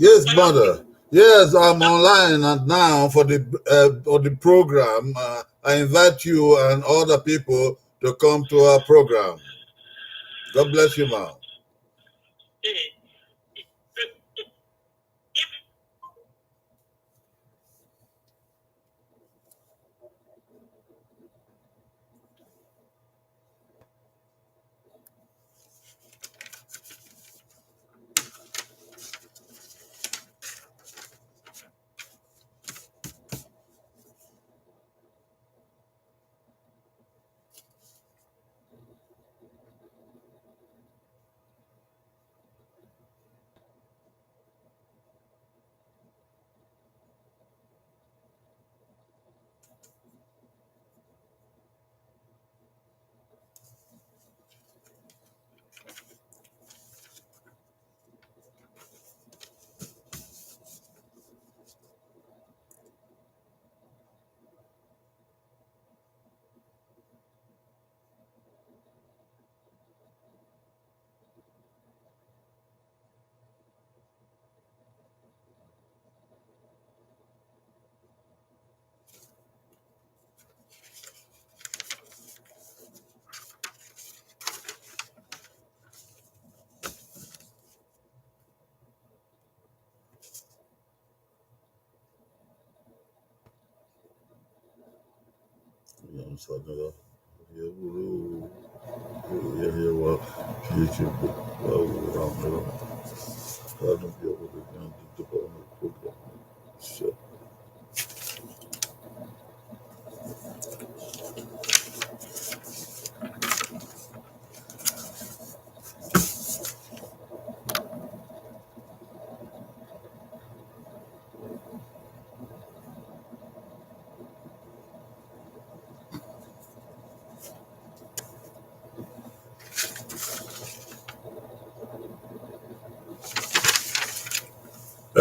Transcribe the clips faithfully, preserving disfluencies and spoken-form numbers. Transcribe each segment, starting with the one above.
Yes, mother. Yes, I'm online and now for the uh, for the program. Uh, I invite you and other people to come to our program. God bless you, ma.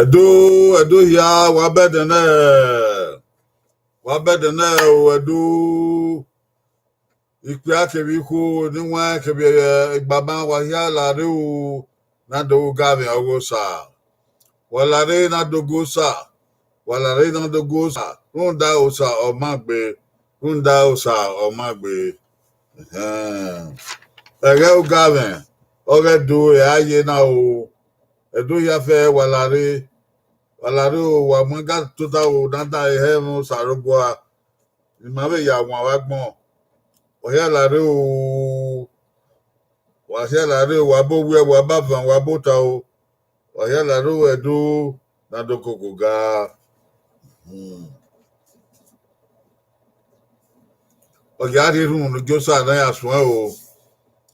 Ẹdo, Ẹdo hia, wa bẹdẹ nẹ, wa bẹdẹ nẹ o, Ẹdo. Ikpia kevbe ikhuo ne iwẹn kevbe, eh, igbama, wa hia la rre o, na do gha vbe ọghe Osa. Wa la rre na do ghe Osa, wa la rre na do ghe Osa, rhunmwuda Osa ọ ma gbe, rhunmwuda Osa ọ ma gbe. Ẹhẹn. Ẹghẹ ogamwẹ, ọghe Ẹdo ẹre a ye na o. Ẹdo hia fẹ wa la rre, wa la rre o, wa mu ẹga tota o, na da ehe ẹmwẹ Osanobua. Ne ima vbe ya wan vbe agbọn. Wa hia la rre o, wa hia la rre o, wa bọ owiẹ, wa bọ avan, wa bọ ota o. Wa hia la rre o, Ẹdo, na do koko ga. Hmm. Ọ ya rhie erhunmwu ne Osa na ya suẹn o.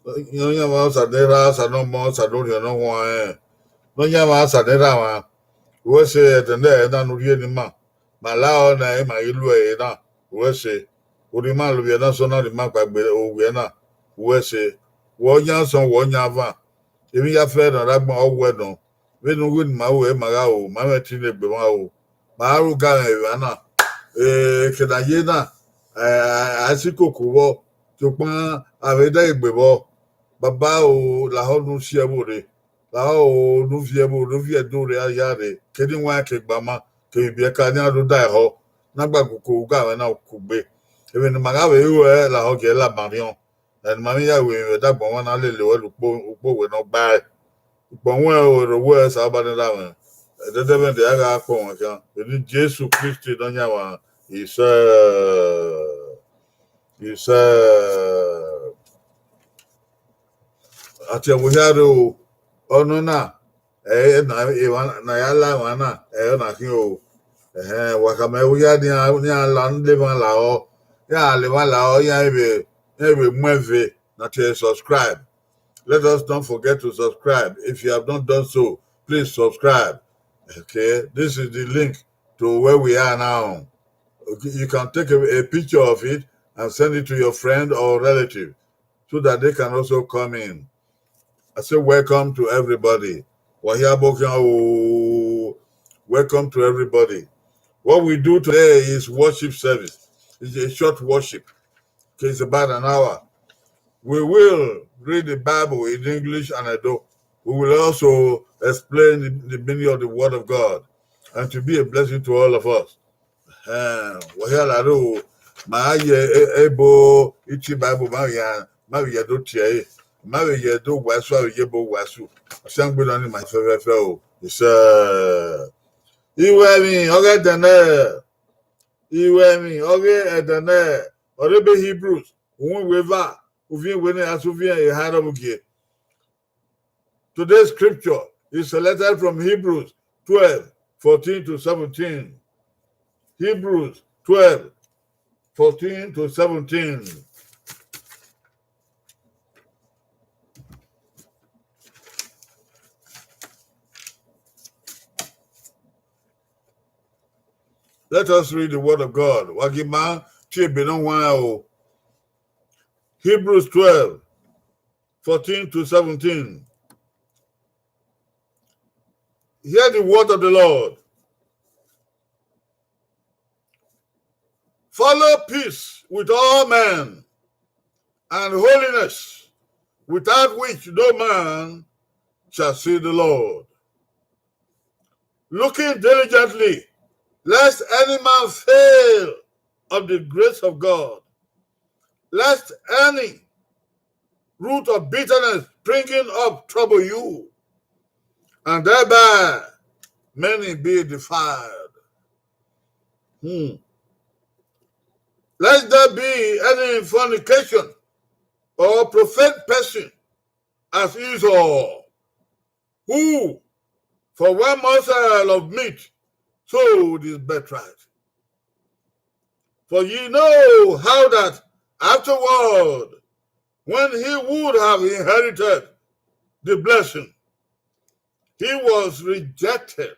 Nọyaẹnmwa Osa ne erha, Osa ne ọmọ, Osa ne orhiọn ne ọ huanrẹn. Nọyaẹnmwa Osa ne erha mwa. Uwẹ sẹ ẹdẹ ne ẹ na ne u rhie ne ima. Ma lahọ na, ima ghi lu ẹre na, uwẹ sẹ. Orhiọn ima lovbiẹ na sẹ ọna, orhiọn ima kpaegbe owiẹ na, uwẹ sẹ. Wẹ ọyan asọn, wẹ ọyan avan. Emwi ya fẹ ne ọ rre agbọn, ọ wẹ nọ. Vbene u ru ne ima ru, ma gha ru, ma mwẹ ẹtin ne egbe mwa ru. Ma ru ga mwẹ evba na. Eh, eke ne a ye na, eh, a i si koko vbọ, sokpan a vbe dẹ egbe vbọ. Baba o, lahọ ne u si ẹvbo rre. Lahọ o, ne u viẹ ẹvbo, ne u viẹ Ẹdo rre, a ya rre. Kene iwẹn ke gbama, kevbe ibiẹka ne iran do da ehọ, na gba gu koko ga mwẹ na kugbe. Emwi ne ima gha vbe ru ẹre, lahọ gie la ma rhiọn. Ẹn, ma vbe ya ru emwi vbe ẹdagbọn mwa na lele ruẹ ukpo, ukpo wẹ ne ọ gbae. Ukpọn wẹ o, ero wẹ Osanobua ne ra mwẹ. Ẹdẹdẹmwẹdẹ a gha kpọnmwẹ khian. Vbene Jesu Kristi Nọyaẹnmwa, isẹ, isẹ. A tie ẹvbo hia rre o, ọnọna, ẹ na, emwa ne a ya la emwa na, ẹ na khian o. Ẹhẹn, wa khama ẹvbo hia ne iran, ne iran la, ne emwa lahọ, iran la emwa lahọ, iran vbe, iran vbe mu ẹve, na tie subscribe. Let us not forget to subscribe. If you have not done so, please subscribe. Okay, this is the link to where we are now. Okay, you can take a, a picture of it and send it to your friend or relative so that they can also come in. I say welcome to everybody. Wa hia bọ khian o. Welcome to everybody. What we do today is worship service. It's a short worship. Okay, it's about an hour. We will read the Bible in English and Edo. We will also explain the, the meaning of the word of God and to be a blessing to all of us. Ẹhẹn, wẹ hia la rre o, ma ye e-, ebo iti Bible ma vbe ya, ma vbe ya do tie ẹre, ma vbe ya do wàásù, a vbe ye ebo wàásù. Ọsiangbe nọ ni ma fẹfẹfẹ o. Isẹ. Iwẹ emwi ọghe ẹdẹ nẹ, iwẹ emwi ọghe ẹdẹ nẹ, ọre ebe Hebrews, uhunmwu iweva, uviẹn iwene, a sẹ uviẹn eha rre ọvbugie. Today's scripture is selected from Hebrews twelve, fourteen to seventeen. Hebrews twelve, fourteen to seventeen. Let us read the word of God. Wa ghi ma tie ebe ne ọ huanrẹn o. Hebrews twelve, fourteen to seventeen. Hear the word of the Lord. Follow peace with all men and holiness, without which no man shall see the Lord. Looking diligently, lest any man fail of the grace of God, lest any root of bitterness springing up trouble you, and thereby many be defiled. Hmm. Lest there be any fornication or profane person as Esau, who for one morsel of meat sold his birthright. For ye know how that afterward, when he would have inherited the blessing, he was rejected,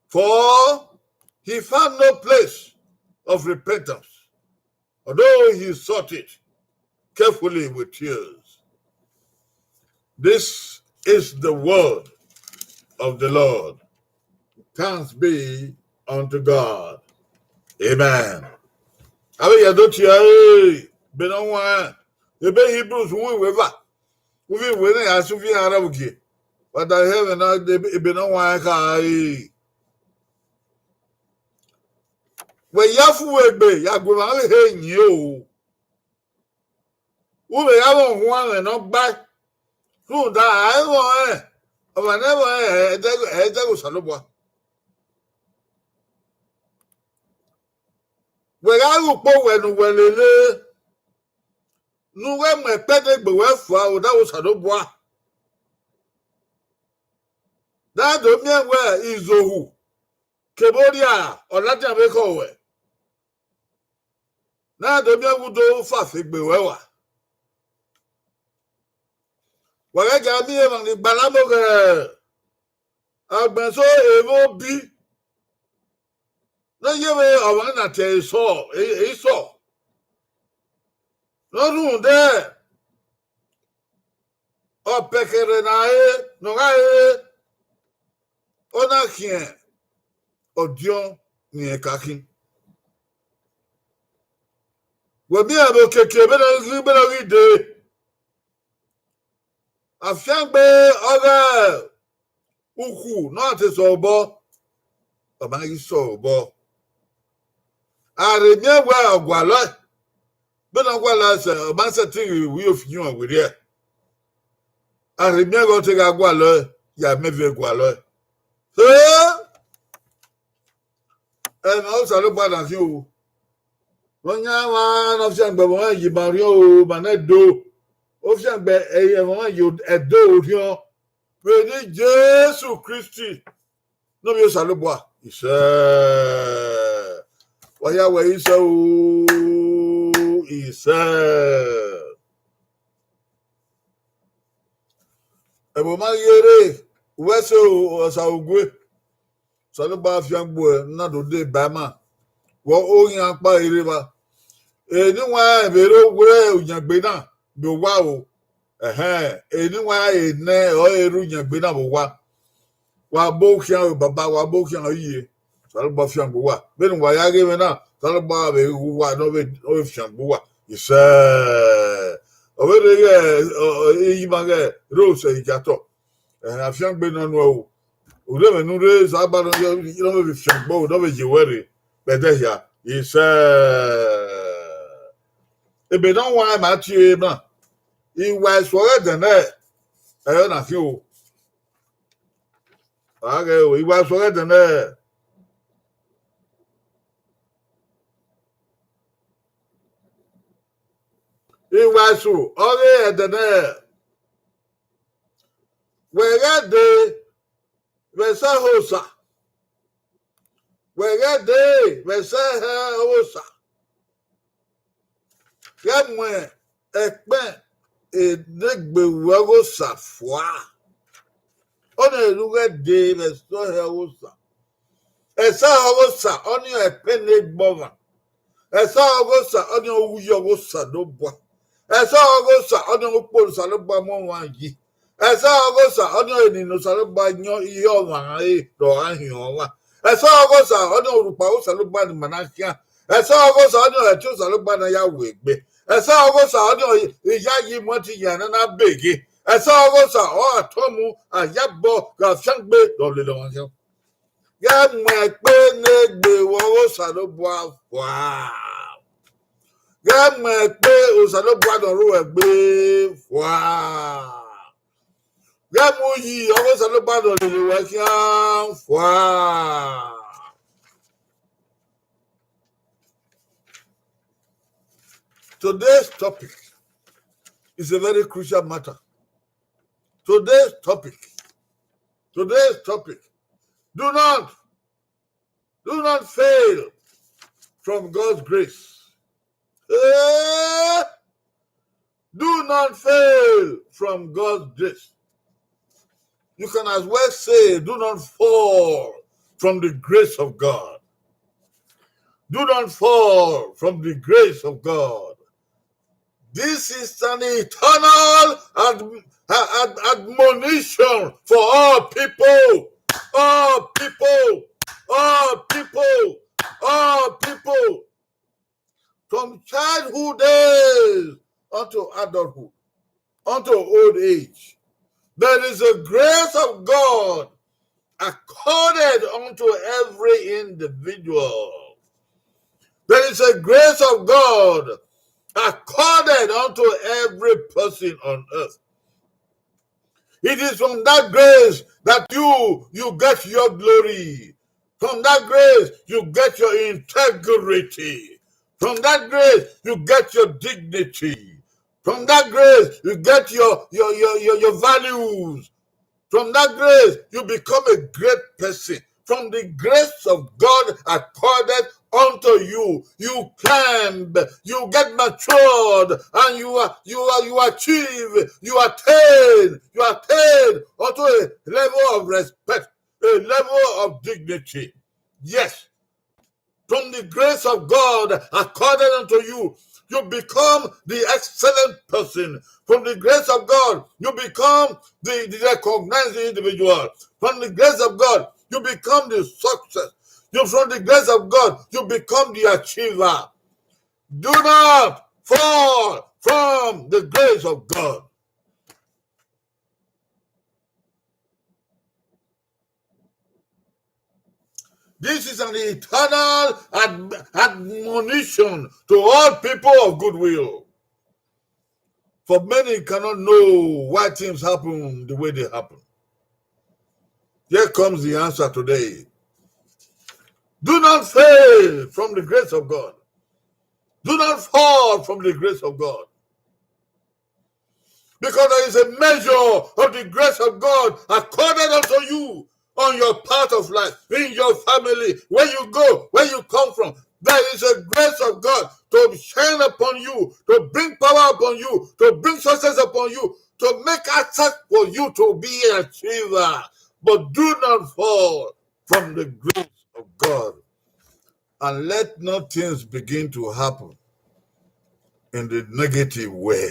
for he found no place of repentance, although he sought it carefully with tears. This is the word of the Lord. Thanks be unto God. Amen. Avbe ya do tie ẹre, ebe ne ọ huanrẹn, ebe Hebrews uhunmwu iweva, uviẹn iwene, a sẹ uviẹn eha rre ọvbugie. Wa da hẹ ẹmwẹ na, ebe ne ọ huanrẹn kha ẹre. Wẹ ya fu egbe ya gu emwa vbe he yin o. U vbe gha vbe huanmwẹ ne ọ gbae, rhunmwuda a i vbe ọnrẹn, ọmwa ne ẹ i vbe ọnrẹn, ẹ i dẹghe Osanobua. Wẹ gha ghe ukpo wẹ ne uwẹ lele, ne u ghẹ mu ẹkpẹdẹgbe wẹ fua vbe odaro Osanobua, ne a do miẹn wẹ izohu kevbe orria ọ ladian vbe ekhọe ruẹ, ne a do miẹn wẹ u do fa fe egbe ruẹ rua. Wa ghẹ gie a miẹn emwa ni gbalọ amoghe agbọn eso, emwa obi ne ọ ye vbe ọmwa na tie ẹre Esau, Esau. Ne ọ rhunmwuda ọpẹkẹrhẹ ne a re, ne ọ gha re, ọ na khian ọdiọn ne irẹn ka khin. Wẹ miẹn vbe okiekie vbene ọ ghi, vbene ọ ghi dee, afiangbe ọghe ukhu ne ọ te sẹ obọ, ọ ma ghi sẹ obọ. A rhe miẹn wẹ ọ gualọe, vbene ọ gualọe sẹ, ọ ma sẹtin ghi ru ofian werriẹ. A rhe miẹn ghe ọ te gha gualọe, ya mẹ viẹ gualọe. Ẹmwẹ Osanobua na khin o. Vbe ọ yan mwa ne ọ fiangbe ẹmwẹ ọmwa ye ima orhiọn o, ma nẹ do. Ọ fiangbe ẹmwẹ ọmwa ye ẹdẹ orhiọn. Vbe eni Jesu Kristi ne ovbi Osanobua, isẹ. Wa hia wẹ isẹ o, isẹ. Ẹvbo ma ghi rre, wẹ sẹ Osague, Osanobua fiangbe uẹ ne u na do deba ima, wẹ ọ khian kpa ẹre rre evba. Eni wa vbe rre uwẹ uyangbe na vbe owa o, ẹhẹn, eni wa re nẹ ọre rre uyangbe na vbe owa. Wa bo khian ro baba, wa bo khian ro iye. Osanobua fiangbe uwa. Vbene uwa ya ghe mwẹ na, Osanobua vbe ghe uwa ne ọ vbe, ọ vbe fiangbe uwa. Isẹ. Ọ vbe rre ighẹ, ọ, ọ, iyima ghẹ rose Ijatọ. Ẹhẹn, afiangbe nọ nuẹn o. Urhemwẹ ne u rre Zagba nọ, nọ vbe fiangbe, nọ vbe ye wẹ rre, vbe ẹdẹ hia, isẹ. Ebe ne ọ wan ma tie ma, iwa esu ọghe ẹdẹ nẹ, ẹ i re ọna khin o. A ghẹ o, iwa esu ọghe ẹdẹ nẹ. Iwa esu ọghe ẹdẹ nẹ. Wẹ ghẹ dee vbe ẹsẹ ọghe Osa. Wẹ ghẹ dee vbe ẹsẹ ọghe Osa. Ghẹ mu ẹkpẹn enegbe vbe ọghe Osa fua. Ọnii ru ghẹ dee vbe ẹsẹ ọghe Osa. Ẹsẹ ọghe Osa, ọnii ẹkpẹn ne egbe ọmwa. Ẹsẹ ọghe Osa, ọnii uwu ye ọghe Osanobua. Ẹsẹ ọghe Osa, ọnii ukpo ne Osanobua mu ọmwa yi. Ẹsẹ ọghe Osa, ọnii eni ne Osanobua yọn ihe ọmwa re, ọ gha hin ọmwa. Ẹsẹ ọghe Osa, ọnii orhukpa Osanobua ne ima na khian. Ẹsẹ ọghe Osa, ọnii ẹtin Osanobua ne a ya wu egbe. Ẹsẹ ọghe Osa, ọnii iyayi mu ẹtin yan ne a na beghe. Ẹsẹ ọghe Osa, ọ gha tọn mu, a ya bọ gha fiangbe, ọ lele ọmwa khian. Ghẹ mu ẹkpẹn enegbe vbe ọghe Osanobua fua. Ghẹ mu ẹkpẹn Osanobua ne ọ ru uwẹ egbe fua. Ghẹ mu uyi ọghe Osanobua ne ọ lele uwẹ khian fua. Today's topic is a very crucial matter. Today's topic, today's topic, do not, do not fail from God's grace. Eh? Do not fail from God's grace. You can as well say, do not fall from the grace of God. Do not fall from the grace of God. This is an eternal ad-, ad-, admonition for all people. All people. All people. All people. From childhood days unto adulthood, unto old age, there is a grace of God accorded unto every individual. There is a grace of God accorded unto every person on earth. It is from that grace that you, you get your glory. From that grace, you get your integrity. From that grace, you get your dignity. From that grace, you get your, your, your, your, your values. From that grace, you become a great person. From the grace of God accorded unto you, you climb, you get matured, and you are, you are, you achieve, you attain, you attain unto a level of respect, a level of dignity. Yes. From the grace of God accorded unto you, you become the excellent person. From the grace of God, you become the, the recognized individual. From the grace of God, you become the success. You, from the grace of God, you become the achiever. Do not fall from the grace of God. This is an eternal ad-, admonition to all people of goodwill. For many cannot know why things happen the way they happen. Here comes the answer today. Do not fail from the grace of God. Do not fall from the grace of God. Because there is a measure of the grace of God accorded unto you on your path of life, in your family, where you go, where you come from. There is a grace of God to shine upon you, to bring power upon you, to bring success upon you, to make access for you to be an achiever. But do not fall from the grace of God. And let no things begin to happen in the negative way.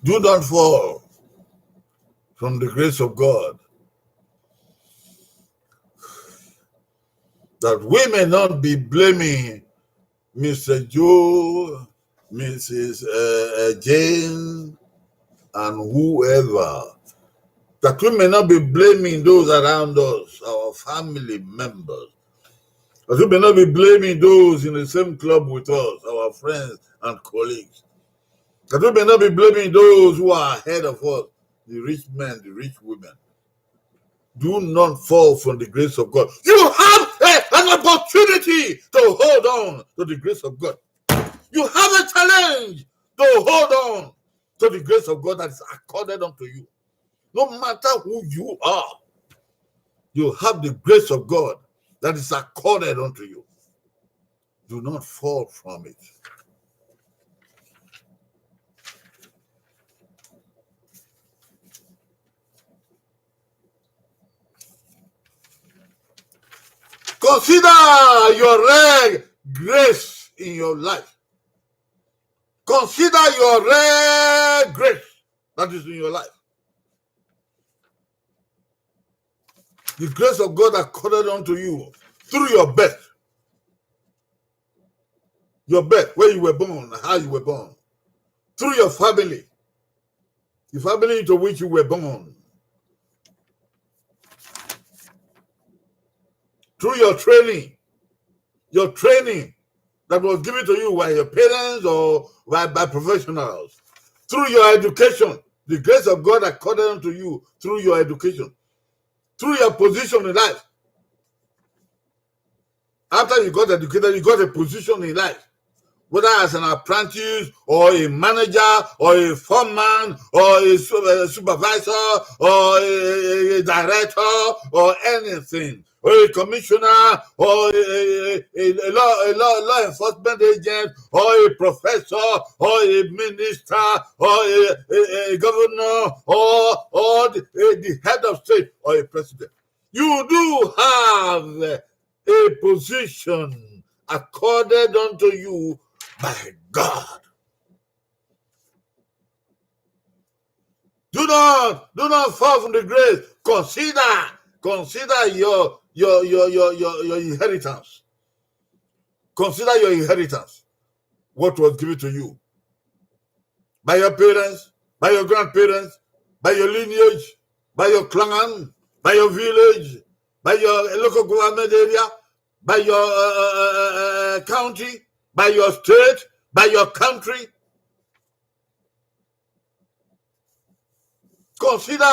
Do not fall from the grace of God. that we may not be blaming Mister Joe, Missus uh, uh, Jane, and whoever. That we may not be blaming those around us, our family members. That we may not be blaming those in the same club with us, our friends and colleagues. That we may not be blaming those who are ahead of us, the rich men, the rich women. Do not fall from the grace of God. You have a, an opportunity to hold on to the grace of God. You have a challenge to hold on to the grace of God that is accorded unto you. No matter who you are, you have the grace of God that is accorded unto you. Do not fall from it. Consider your rare grace in your life. Consider your rare grace that is in your life. The grace of God accorded unto you through your birth. Your birth, where you were born, how you were born. Through your family, the family into which you were born. Through your training, your training that was given to you by your parents or by, by professionals. Through your education, the grace of God accorded unto you through your education. Through your position in life. After you got educated, you got a position in life, whether as an apprentice or a manager or a foreman or a su-, a supervisor or a, a, a director or anything, or a commissioner or a, a, a, a law, a law, law enforcement agent or a professor or a minister or a, a, a governor or, or the, a, the head of state or a president. You do have a position accorded unto you by God. Do not, do not fall from the grace. Consider, consider your, your, your, your, your, your inheritance. Consider your inheritance, what was given to you by your parents, by your grandparents, by your lineage, by your clan, by your village, by your local government area, by your uh, uh, uh, uh, county, by your state, by your country. Consider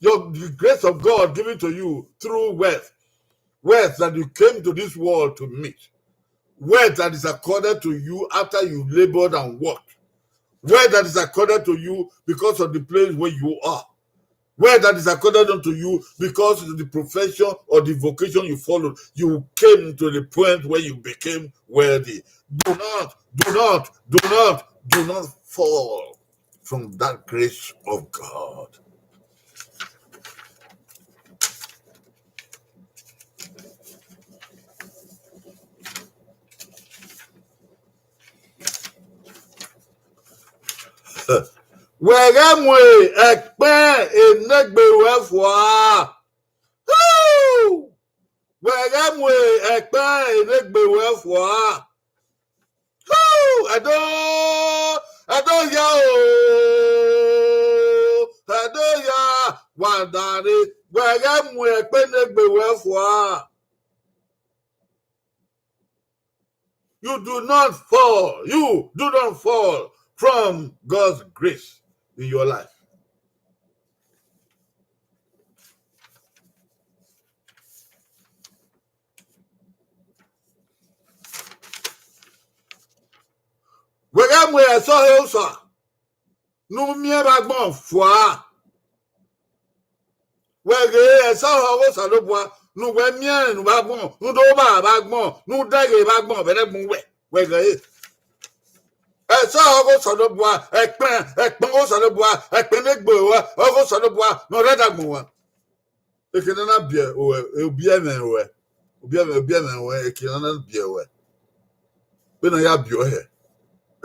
your, the grace of God given to you through wealth. Wealth that you came to this world to meet. Wealth that is accorded to you after you labored and worked. Wealth that is accorded to you because of the place where you are. Wealth that is accorded unto you because of the profession or the vocation you followed. You came to the point where you became wealthy. Do not, do not, do not, do not fall from that grace of God. Wẹ ghẹ mu ẹkpẹn enegbe ruẹ fua. Wẹ ghẹ mu ẹkpẹn enegbe ruẹ fua. Ẹdo, ẹdo ya o, ẹdo ya, wa dare, wẹ ghẹ mu ẹkpẹn enegbe ruẹ fua. You do not fall. You do not fall from God's grace in your life. Wẹ ghẹ mu ẹsọhẹ Osa ne u miẹn vbe agbọn fua. Wẹ ghe ẹsọhẹ ọghe Osanobua ne uwẹ miẹn ne u vbe agbọn, ne u do ba vbe agbọn, ne u dẹghe vbe agbọn vbe ẹdẹgbọn uwẹ, wẹ ghe ẹre. Ẹsọhẹ ọghe Osanobua, ẹkpẹn, ẹkpẹn ọghe Osanobua, ẹkpẹn ne egbe ruẹ ọghe Osanobua ne ọ rre ẹdẹgbọn uwa. Eke ne a na biẹ ruẹ, obiẹmwẹ ruẹ, obiẹmwẹ, obiẹmwẹ ruẹ, eke ne a na biẹ ruẹ, vbene a ya biẹ ọe hẹ.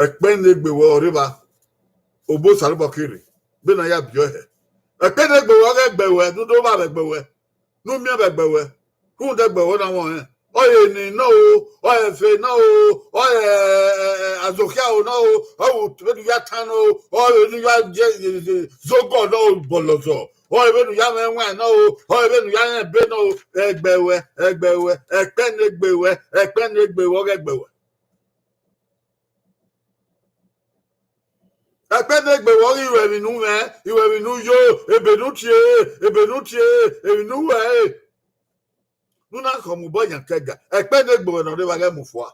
Ẹkpẹn ne egbe ruẹ ọ rre evba, obọ Osanobua kere, vbene a ya biẹ ọe hẹ. Ẹkpẹn ne egbe ruẹ ọ ghẹ gbe ruẹ, ne u do ba vbe ẹgbẹ ruẹ, ne u miẹn vbe ẹgbẹ ruẹ, rhunmwuda ẹgbẹ ruẹ na mwẹ ọnrẹn. Ọ re eni nọ o, ọ re ẹfe nọ o, ọ re, ẹ, ẹ, ẹ, azokhia o nọ o, ọ re vbene u ya tan nọ o, ọ re vbene u ya je, je, je, zogọ nọ o, bọlọzọ, ọ re vbene u ya mwẹ ẹwaẹn nọ o, ọ re vbene u ya rẹn ebe nọ o, ẹgbẹ ruẹ, ẹgbẹ ruẹ, ẹkpẹn ne egbe ruẹ, ẹkpẹn ne egbe ruẹ, ọ ghe ẹgbẹ ruẹ. Ẹkpẹn ne egbe ruẹ, ọ ghi ru emwi ne u mwẹ, i ru emwi ne u yo, ebe ne u tie, ebe ne u tie, emwi ne u ru ẹre. Ne u na khọ mu obọ yan kẹga, ẹkpẹn ne egbe ruẹ ne ọ rre evba ghẹ mu fua.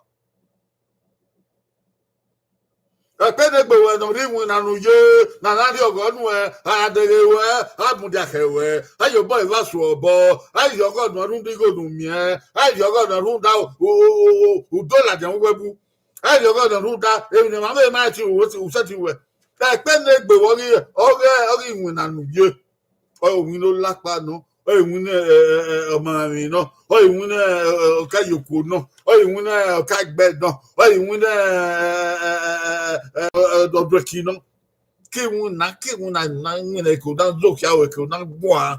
Ẹkpẹn ne egbe ruẹ ne ọ rre iwinna ne u ye, ne a na rhie ọghọ nuẹn, a ya dẹghe ruẹ, a mudia khẹ ruẹ, a ye obọ eva suẹ obọ, a ye ọghọ ne ọ rhunmwuda igho ne u miẹn, a ye ọghọ ne ọ rhunmwuda u, u, u, u, u do ladian vbe uwu ẹbu, a ye ọghọ ne ọ rhunmwuda emwi ne emwa vbe ma ti u, u sẹtin ruẹ. Ẹkpẹn ne egbe ruẹ, ọ ghi, ọ ghi, ọ ghi iwinna ne u ye. Ọ re iwinna olakpa nọ, ọ re iwinna, ẹ, ẹ, ẹ, ọmaemwi nọ, ọ re iwinna, ẹ, ẹ, ọka yokuo nọ, ọ re iwinna, ẹ, ọka ẹgbẹ nọ, ọ re iwinna, ẹ, ẹ, ẹ, ẹ, ẹ, ẹ, ẹ, ọdọdọki nọ. Ke iwinna, ke iwinna na winna eke u na zokhia ru, eke u na guan.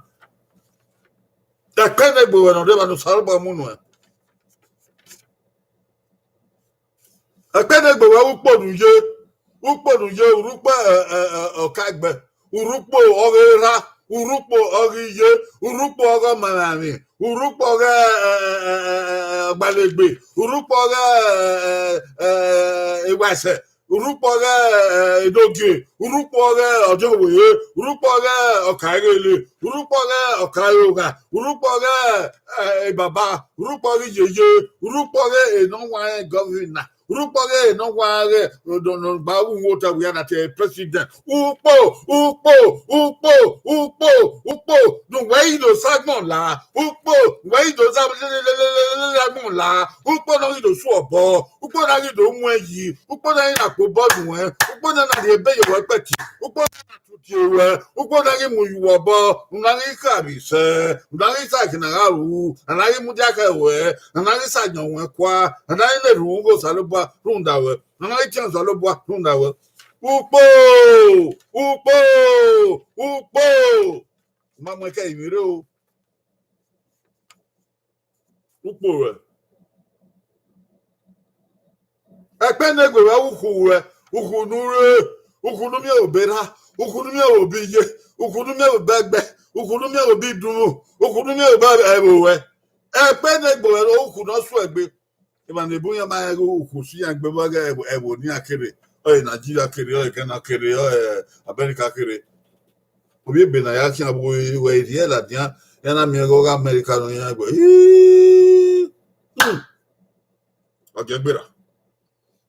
Ẹkpẹn ne egbe ruẹ ne ọ rre evba ne Osanobua mu nuẹn. Ẹkpẹn ne egbe ruẹ, ukpo ne u ye, ukpo ne u ye, u rre ukpo, ẹ, ẹ, ẹ, ọka ẹgbẹ, u rre ukpo ọghe erha, u rre ukpo ọghe iye, u rre ukpo ọghe ọmaemwi, u rre ukpo ọghe, ẹ, ẹ, ẹ, ẹ, ẹ, ọgbalegbe, u rre ukpo ọghe, ẹ, ẹ, ẹ, ewaisẹ, u rre ukpo ọghe, ẹ, enogie, u rre ukpo ọghe ọdiọvbokhan, u rre ukpo ọghe ọkaegele, u rre ukpo ọghe ọkaerogha, u rre ukpo ọghe, ẹ, ebaba, u rre ukpo ọghe iyeye, u rre ukpo ọghe enọwanrẹn gọvina, u rre ukpo ọghe enọwanrẹn ne ọ gba ru uwu otọ wia na tie president. Ukpo, ukpo, ukpo, ukpo, ukpo, ne uwẹ i do sa agbọn la, ukpo, uwẹ i do sa agbọn la, ukpo ne ọ ghi do su obọ, ukpo ne a ghi do mu ẹn yi, ukpo ne a ghi na kpo obọ nuẹn, ukpo ne a na rhie ebe ye owẹ kpẹti, ukpo ne a na tutie ruẹ, ukpo ne a ghi mu ye uwẹ obọ, u na ghi kha vbe isẹ, u na ghi sa eke ne a gha ru, a na ghi mudia khẹ ruẹ, a na ghi sa yan ruẹn kua, a na ghi na rhie uwu Osanobua rhunmwuda ruẹ, a na ghi tiẹn Osanobua rhunmwuda ruẹ. Ukpo, ukpo, ukpo. Ma mu ẹkẹ ivbi rre o. Ukpo ruẹ. Ẹkpẹn ne egbe ruẹ, ukhu ruẹ, ukhu ne u rre, ukhu ne u miẹn vbe obọ erha, ukhu ne u miẹn vbe obọ iye, ukhu ne u miẹn vbe obọ ẹgbẹ, ukhu ne u miẹn vbe obọ idunmwu, ukhu ne u miẹn vbe obọ ẹvbo ruẹ. Ẹkpẹn ne egbe ruẹ, ukhu ne ọ suẹgbe. Emwa ne bun iran ma rẹn ghe ukhu si iran egbe vbe ẹvbo, ẹvbo ne iran kere, ọ re Nigeria kere, ọ re Ghana kere, ọ re America kere. Ovbi ebe ne a ya khian vbe uwẹ i rhie ladian, iran na miẹn ghe ọghe America nọ, iran wẹẹ, "Ii, hmm, wa gie gberra."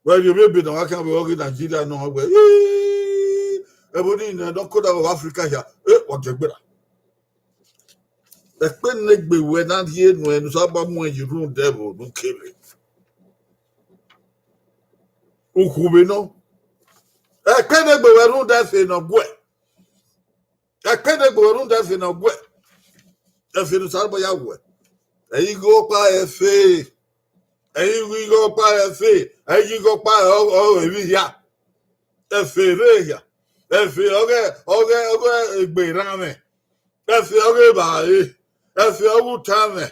Wẹ rhie ovbi ebe ne a wa khian vbe ọghe Nigeria nọ, wẹẹ, "Ii, ẹvbo nii nẹ, ne ọ koda vbe Africa hia, e, wa gie gberra." Ẹkpẹn ne egbe ruẹ na rhie nuẹn ne Osanobua mu ẹn yi rhunmwuda ẹvbo ne u kere. Ukhu vbe nọ. Ẹkpẹn ne egbe ruẹ rhunmwuda ẹfe ne ọ guẹ. Ẹkpẹn ne egbe ruẹ rhunmwuda ẹfe ne ọ guẹ. Ẹfe ne Osanobua ya guẹ. Ẹ i ghe ọkpa ẹfe. Ẹ i ghe ọkpa ẹfe. Ẹ i ghe ọkpa ọ, ọ, emwi hia. Ẹfe rre hia. Ẹfe ọghe, ọghe, ọghe egbe erhanmwẹ. Ẹfe ọghe evbare. Ẹfe ọghe utamwẹ.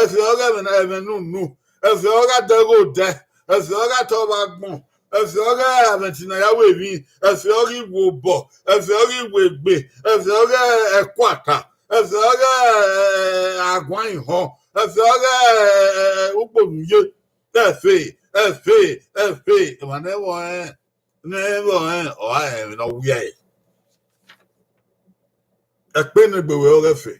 Ẹfe ọghe ẹmwẹ ne, ẹmwẹ ne unu. Ẹfe ọghe adẹghe odẹ. Ẹfe ọghe atọ vbe agbọn. Ẹfe ọghe ẹmwẹ ti na ya ru emwi. Ẹfe ọghe iwe obọ. Ẹfe ọghe iwe egbe. Ẹfe ọghe ẹkuata. Ẹfe ọghe, ẹ, aguan ihọn. Ẹfe ọghe, ẹ, ẹ, ukpo ne u ye. Ẹfe, ẹfe, ẹfe. Emwa ne ẹvbo rẹn, ne ẹvbo rẹn, ọ gha rẹn emwi ne ọ wiẹe. Ẹkpẹn ne egbe ruẹ ọghe ẹfe.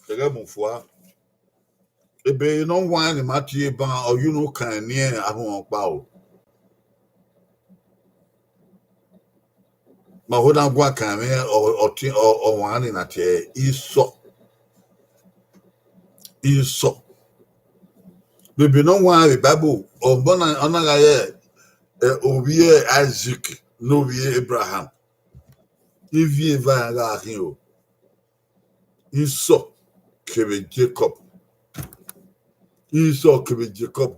Ẹghẹ mu fua. Ebe ne ọ wan ne ima tie ban, ọ ye unu kan eni arhuọnkpa o. Ma ho na guan kan mwẹ, ọ, ọ ti, ọ, ọ wan ni na tie Isọ. Isọ. Ebe ne ọ wan vbe Bible, ọ na, ọ na gha re, ẹ, ovbi Isaac, ne ovbi Abraham. Ivbi eva iran gha khin o. Isọ kevbe Jacob. Isọ kevbe Jacob.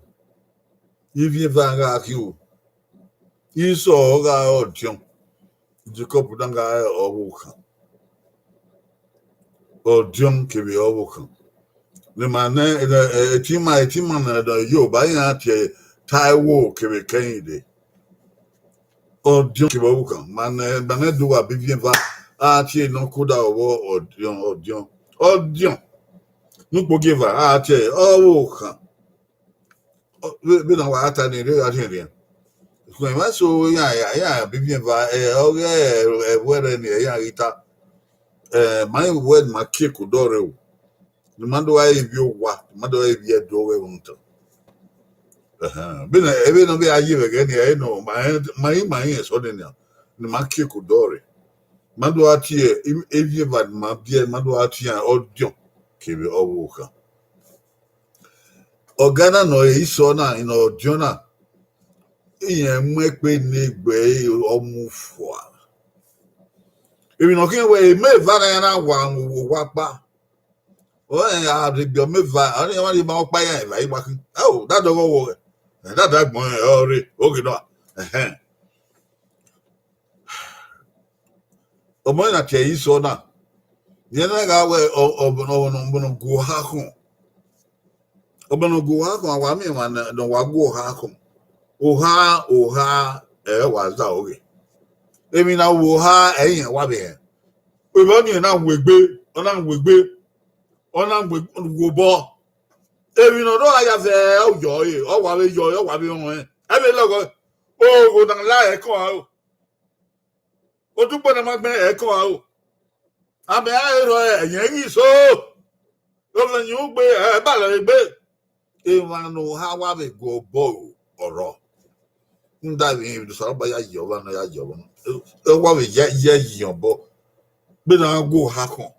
Ivbi eva iran gha khin o. Isọ ọ gha re ọdiọn, Jacob na gha re ọvbokhan. Ọdiọn kevbe ọvbokhan. Ne ima nẹ, ẹ, ẹ, etima, etima ne ọ yo ba iran tie Taiwo kevbe Kẹhinde. Ọdiọn kevbe ọvbokhan. Ma nẹ, ma nẹ do wa biviẹn eva, a tie nọ koda ọvbọ ọdiọn, ọdiọn, ọdiọn. Ne ukpogieva, a tie ọvbokhan. Ọ, vbe, vbene wa ta ni rre gha rhiẹnrhiẹn. Suẹn ma so iran, iran biviẹn eva, ẹ, ọghe ẹvbo ẹrrẹ ni iran ghi ta. Ẹ, ma rẹn wẹ ne ima kie eke odọ rre o. Ne ima do gha re ivbi owa, ne ima do gha re ivbi ẹdẹ ọghe ẹvbo ni tan. Ẹhẹn. Vbene, vbene ọ vbe a ye vbe ẹghẹ ni, ẹre nọ, ma rẹn, ma rẹn, ma rẹn sọ nene, ne ima kie eke odọ rre. Ma do gha tie, i-, ivbi eva ne ima biẹ, ma do gha tie iran ọdiọn kevbe ọvbokhan. Ọga na ne ọ re isọ na, ne ọdiọn na, irẹn mu ẹkpe ne egbe ẹre ọ mu fua. Emwi ne ọ khian wẹẹ, emọ eva na ya na wa owa ọkpa. Ọ rẹn a rhie egbe ọmọ eva, ọ rẹn ma rhie ma ọkpa ya eva igba khin. Ao, da dọghọ wọ ghẹ. Ẹ, da da gbọn rẹn, ọ rre, oghe nọ. Ẹhẹn. Ọmọ na tie ẹre isọ na, rẹn na gha wẹ ọ, ọ, ọ, ọ, ọ gu oha khọn. Ọmọ ne ọ gu oha khọn, a wa miẹn emwa ne, ne ọ wa gu oha khọn. Oha, oha, ẹ wa zẹ aro ghe. Emwi ne a ru oha, ẹ i rẹn wa vbe hẹn. Emwi ọnii na wu egbe, ọ na wu egbe, ọ na wu obọ. Emwi ne ọ rrọọ gha ya zẹ, ọ yọ ẹre, ọ wa vbe yọ ẹre, ọ wa vbe rẹn. Ẹ vbe lọghọ, ogho na la ẹkọn aro. Otukpẹ ne ma gbẹn ẹkọn aro. Amẹ a rọ ẹyẹn ghi so. Ọmọ ne ugbe, ẹ balọ egbe. Emwa ne oha wa vbe gu obọ ro, ọrọ. Nda vbe emwi ne Osanobua ya ye ọmwa nọ ya ye ọmwa. Ẹ wa vbe ya, ya ye obọ. Gbe na gu oha khọn.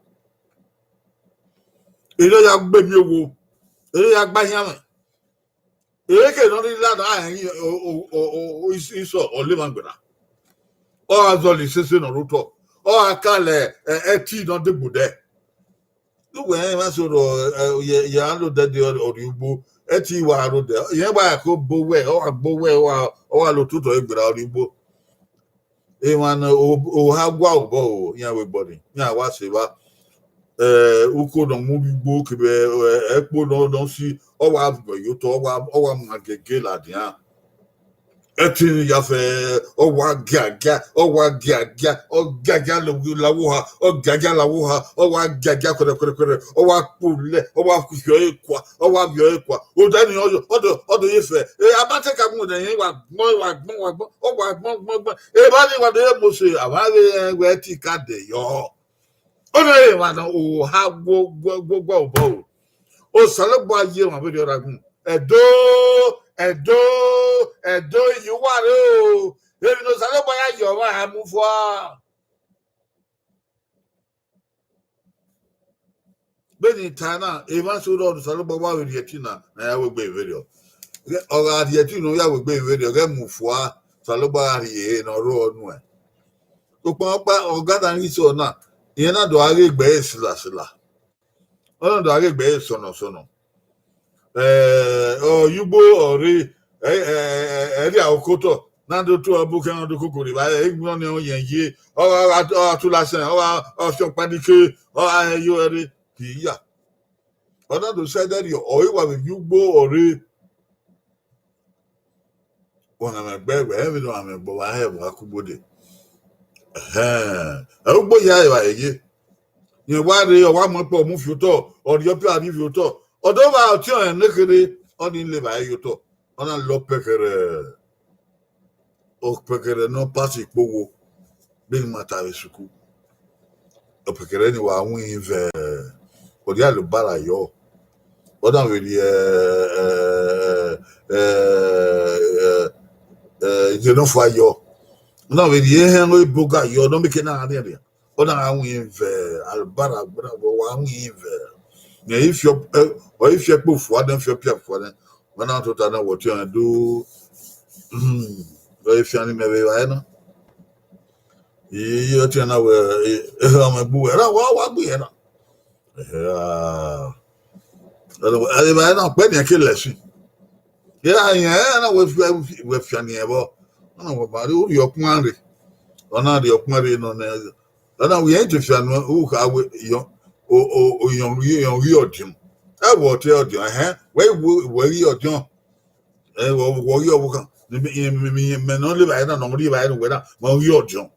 Erriọ ya gbe emi owo. Erriọ ya gba ahianmwẹ. Eke ne ọ rhirhi ladian, a rẹn o, o, o, o, is-, isọ ọ le emwa gberra. Ọ gha zọlọ isese ne ọ rre otọ, ọ gha ka lẹ, ẹ, ẹti ne ọ degbe odẹ. Uwẹ rẹn emwa so rọ, ẹ, ye, ye a rre odẹ de ọ, ọ rrie ugbo, ẹti wa rre odẹ, irẹn wa ko bo wẹ, ọ wa gbo wẹ, ọ wa, ọ wa lo ototọ gberra ọ rrie ugbo. Emwa ne o, oha gua obọ o, iran vbe gbọ ni, iran wa sẹ evba. Ẹ, uko ne ọ mu rrie ugbo kevbe, ẹ, ẹkpo ne ọ, ne ọ si, ọ wa viọ ye otọ, ọ wa, ọ wa ma gege ladian. Ẹtin ya fẹ, ọ wa giagia, ọ wa giagia, ọ giagia la owa oha, ọ giagia la owa oha, ọ wa giagia kẹrẹkẹrẹ, ọ wa kpulẹ, ọ wa viọ ẹre kua, ọ wa viọ ẹre kua. Odẹ ni ọ yọ, ọ do, ọ do ye fẹ. E, a ma te ka gun odẹ yẹn, wa gbọn, wa gbọn, wa gbọn, ọ wa gbọn, gbọn, gbọn. Evba ni wa do ye Mosi, a wa vbe rẹn wẹ ẹtin ka de yọ. Ọ na re emwa ne oha guo, guo, guo, guo obọ ro. Osanobua ye emwa vberriọ ra gun. Ẹdo, Ẹdo, Ẹdo, iye uwa rre o. Emwi ne Osanobua ya ye ọmwa a mu fua. Vbene I ta na, emwa so rrọọ ne Osanobua wa vbe rhie ẹtin na, ne a ya wegbe vberriọ. Ọ gha rhie ẹtin ne ọ ya wegbe vberriọ, ghẹ mu fua, Osanobua gha rhie ehe ne ọ rrọọ nuẹn. Sokpan ọkpa, ọga na ghi sẹ ọna, irẹn na do gha ghe egbe ẹre sila sila. Ọ na do gha ghe egbe ẹre sọnọ sọnọ. Ẹ, ọ ye ugbo ọ rre, ẹ, ẹ, ẹ, ẹ rhie aro ke otọ, na do tuẹ ọbokhan, na do koko rre evbare, egbọn ọnii ọ yẹn ye, ọ gha, ọ gha, ọ gha tula sẹn, ọ gha, ọ fian ọkpa ni ke, ọ gha rẹn ye ọre, ke iya. Ọ na do sẹ ẹdẹrriọ, ọ i wa vbe ye ugbo ọ rre. Ọna mwẹ gbe ẹgbẹ, ẹ vbe ne ọna mwẹ gbe, wa hẹ wa kugbo dee. Ẹhẹn, ẹ ugbo ya evbare ye. Rẹn wa rre, ọ wa mu ẹkpo mu fi otọ, ọ rhie ọpia ni fi otọ. Ọ do vba ọtiọnrẹn ne kherhe, ọnii le evbare ye otọ. Ọ na lọ pẹkẹrẹ, ọ pẹkẹrẹ ne ọ pasi ikpogho, vbene ima ta vbe sukuru. Ọ pẹkẹrẹ ni wa winna vẹ, ọ rhie alobara yọ. Ọ na vbe rhie, ẹ, ẹ, ẹ, ẹ, ẹ, iye nọfua yọ. Ọ na vbe rhie ehẹn ne eboga yọ, ne ọ mieke na gha rhiẹnrhiẹn. Ọ na gha winna vẹ, alobara gbọdọ wa winna vẹ. Rẹn i fi ọ, ẹ, ọ i fi ẹkpo fua nẹ, fi ọpia fua nẹ. Wẹ na tota na wẹ ọtiọnrẹn do, hmm, ọ i fian ne imẹ vbe evbare na. Iye ọtiọnrẹn na wẹ, e, e, ọmọ ẹgbe uwẹ, ra wa, wa gbe irẹn na. Ehẹ, a, evbare na, ọkpẹ ni ẹke lẹ ẹse. Ira yẹn, ẹ na wẹ fi, wẹ fian ni ẹvbọ. Ọ na wẹ ma rhie, u rhie ọkpan rre. Ọ na rhie ọkpan rre nọ nẹ. Ọ na wẹ irẹn te fian nu, u kha wẹ, yọ. o, o, o, iyọn, iyọn ghi ọdiọn. Ẹ wẹ ọtẹ ọdiọn, ẹhẹn, wẹ, wẹ, wẹ ghi ọdiọn. Ẹ, wẹ, wẹ ghi ọvbokhan. Mẹ, mẹ, mẹ, mẹ, mẹ ne ọ le evbare na, ne ọ rri evbare ne uwẹ na, mẹ ọ ghi ọdiọn.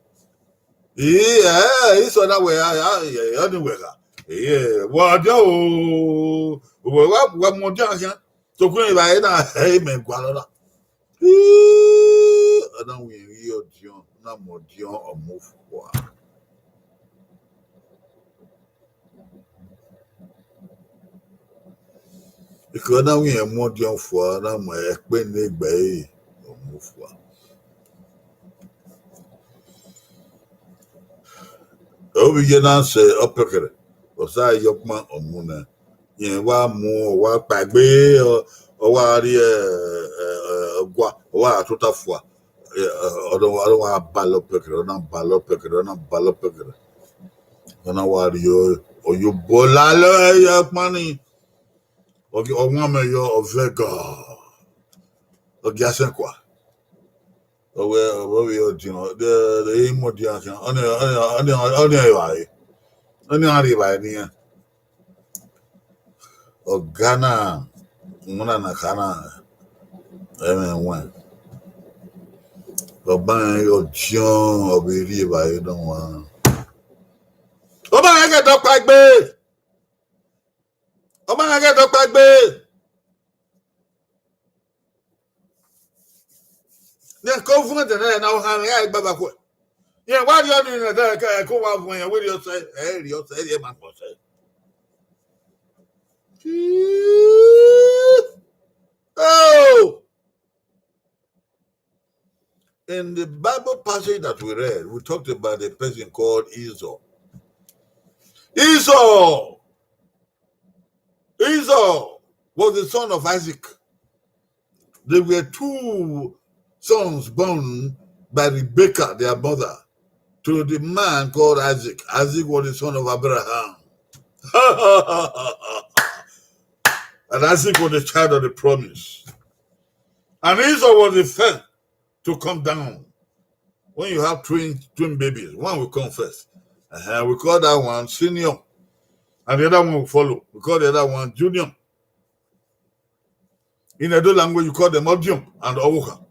Ẹ, ẹ, Isọ na wẹ, a, a, ẹ, ọ ni wẹ gha. Ẹ, wẹ ọdiọn o, wẹ, wẹ, wẹ mu ọdiọn khian. Sokpan evbare na, ẹ, mẹ gualọ na. Ii, ọ na winna ghi ọdiọn, na mu ọdiọn ọmọ fua. Ikọ na winna mu ọdiọn fua, na mu ẹkpe ne egbe ẹre ọmọ fua. Ovbi iye na sẹ ọpẹkẹrẹ, ọ sa ye ọkpan ọmọ nẹ. Rẹn wa mu, ọ wa kpaegbe, ọ, ọ wa rrie, ẹ, ẹ, ẹ, ọgua, ọ wa tota fua. Ẹ, ẹ, ọ na, ọ na wa balọ pẹkẹrẹ, ọ na balọ pẹkẹrẹ, ọ na balọ pẹkẹrẹ. Ọ na wa rrie, ọ ye obọ lalọ ẹre ọkpan ni. Ọ gi, ọ wan mẹ yọ, ọ vẹ ga. Ọ gia sẹn kua. Ọ wẹ, ọ vbe ọdiọn, de, de, emu ọdiọn khian. Ọ ni, ọ ni, ọ ni, ọ ni evbare. Ọ ni a rri evbare ne iran. Ọga na, ọmọ na na kha na, ẹmwẹ wẹn. Ọ ba rẹn ọdiọn, ọ vbe rri evbare nọ wan. Ọ ma rẹn ghẹ dọkpa egbe. Ọ ma rẹn ghẹ dọkpa egbe. Rẹn ke vuọn ẹdẹ na, na ọ kha mwẹ iran gba ba khuẹ. Rẹn wa rhie ọnii nẹ, ẹdẹ ke, ke wa vuọn, rẹn wẹ rhie ọsẹ, ẹ rhie ọsẹ, ẹ rhie ma kpọ ọsẹ. Oh! In the Bible passage that we read, we talked about a person called Esau. Esau, Esau was the son of Isaac. There were two sons born by Rebekah, their mother, to the man called Isaac. Isaac was the son of Abraham. And Isaac was the child of the promise. And Esau was the first to come down. When you have twin, twin babies, one will come first. Uh-huh. We call that one senior. And the other one will follow. We call the other one junior. In Edo language, you call them ọdiọn and ọvbokhan.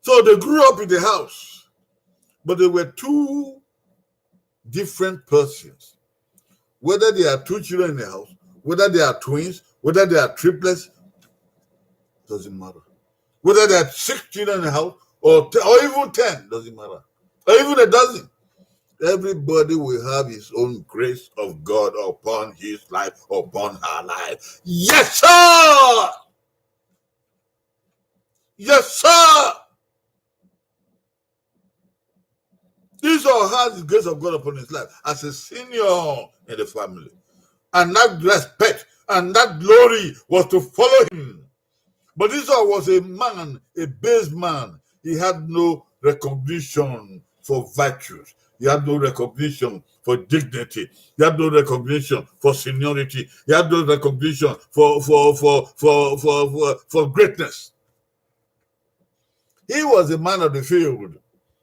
So they grew up in the house, but they were two different persons. Whether they are two children in the house, whether they are twins, whether they are triplets, doesn't matter. Whether they are six children in the house or te-, or even ten, doesn't matter. Or even a dozen. Everybody will have his own grace of God upon his life, upon her life. Yes, sir! Yes, sir! Esau had the grace of God upon his life as a senior in the family. And that respect and that glory was to follow him. But Esau was a man, a base man. He had no recognition for virtues. He had no recognition for dignity. He had no recognition for seniority. He had no recognition for, for, for, for, for, for, for greatness. He was a man of the field.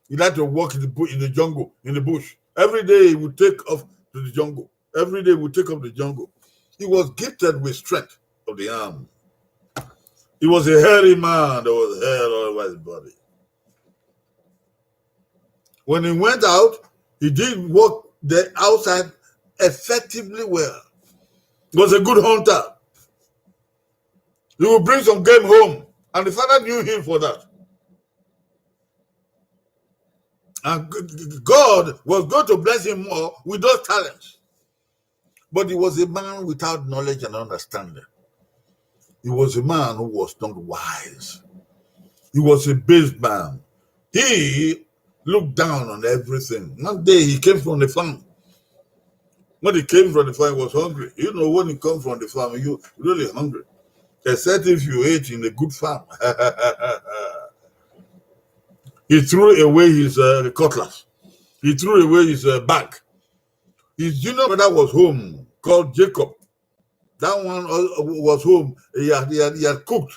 He liked to walk in the bu-, in the jungle, in the bush. Every day he would take off to the jungle. Every day he would take off the jungle. He was gifted with strength of the arm. He was a hairy man that was hair all over his body. When he went out, he did work the outside effectively well. He was a good hunter. He would bring some game home, and the father knew him for that. And g-, g-, God was going to bless him more with those talents. But he was a man without knowledge and understanding. He was a man who was not wise. He was a base man. He looked down on everything. One day he came from the farm. When he came from the farm, he was hungry. You know, when you come from the farm, you really hungry. Except if you ate in a good farm. He threw away his, uh, cutlass. He threw away his, uh, bag. His junior brother was home, called Jacob. That one, uh, was home. He had, he had, he had cooked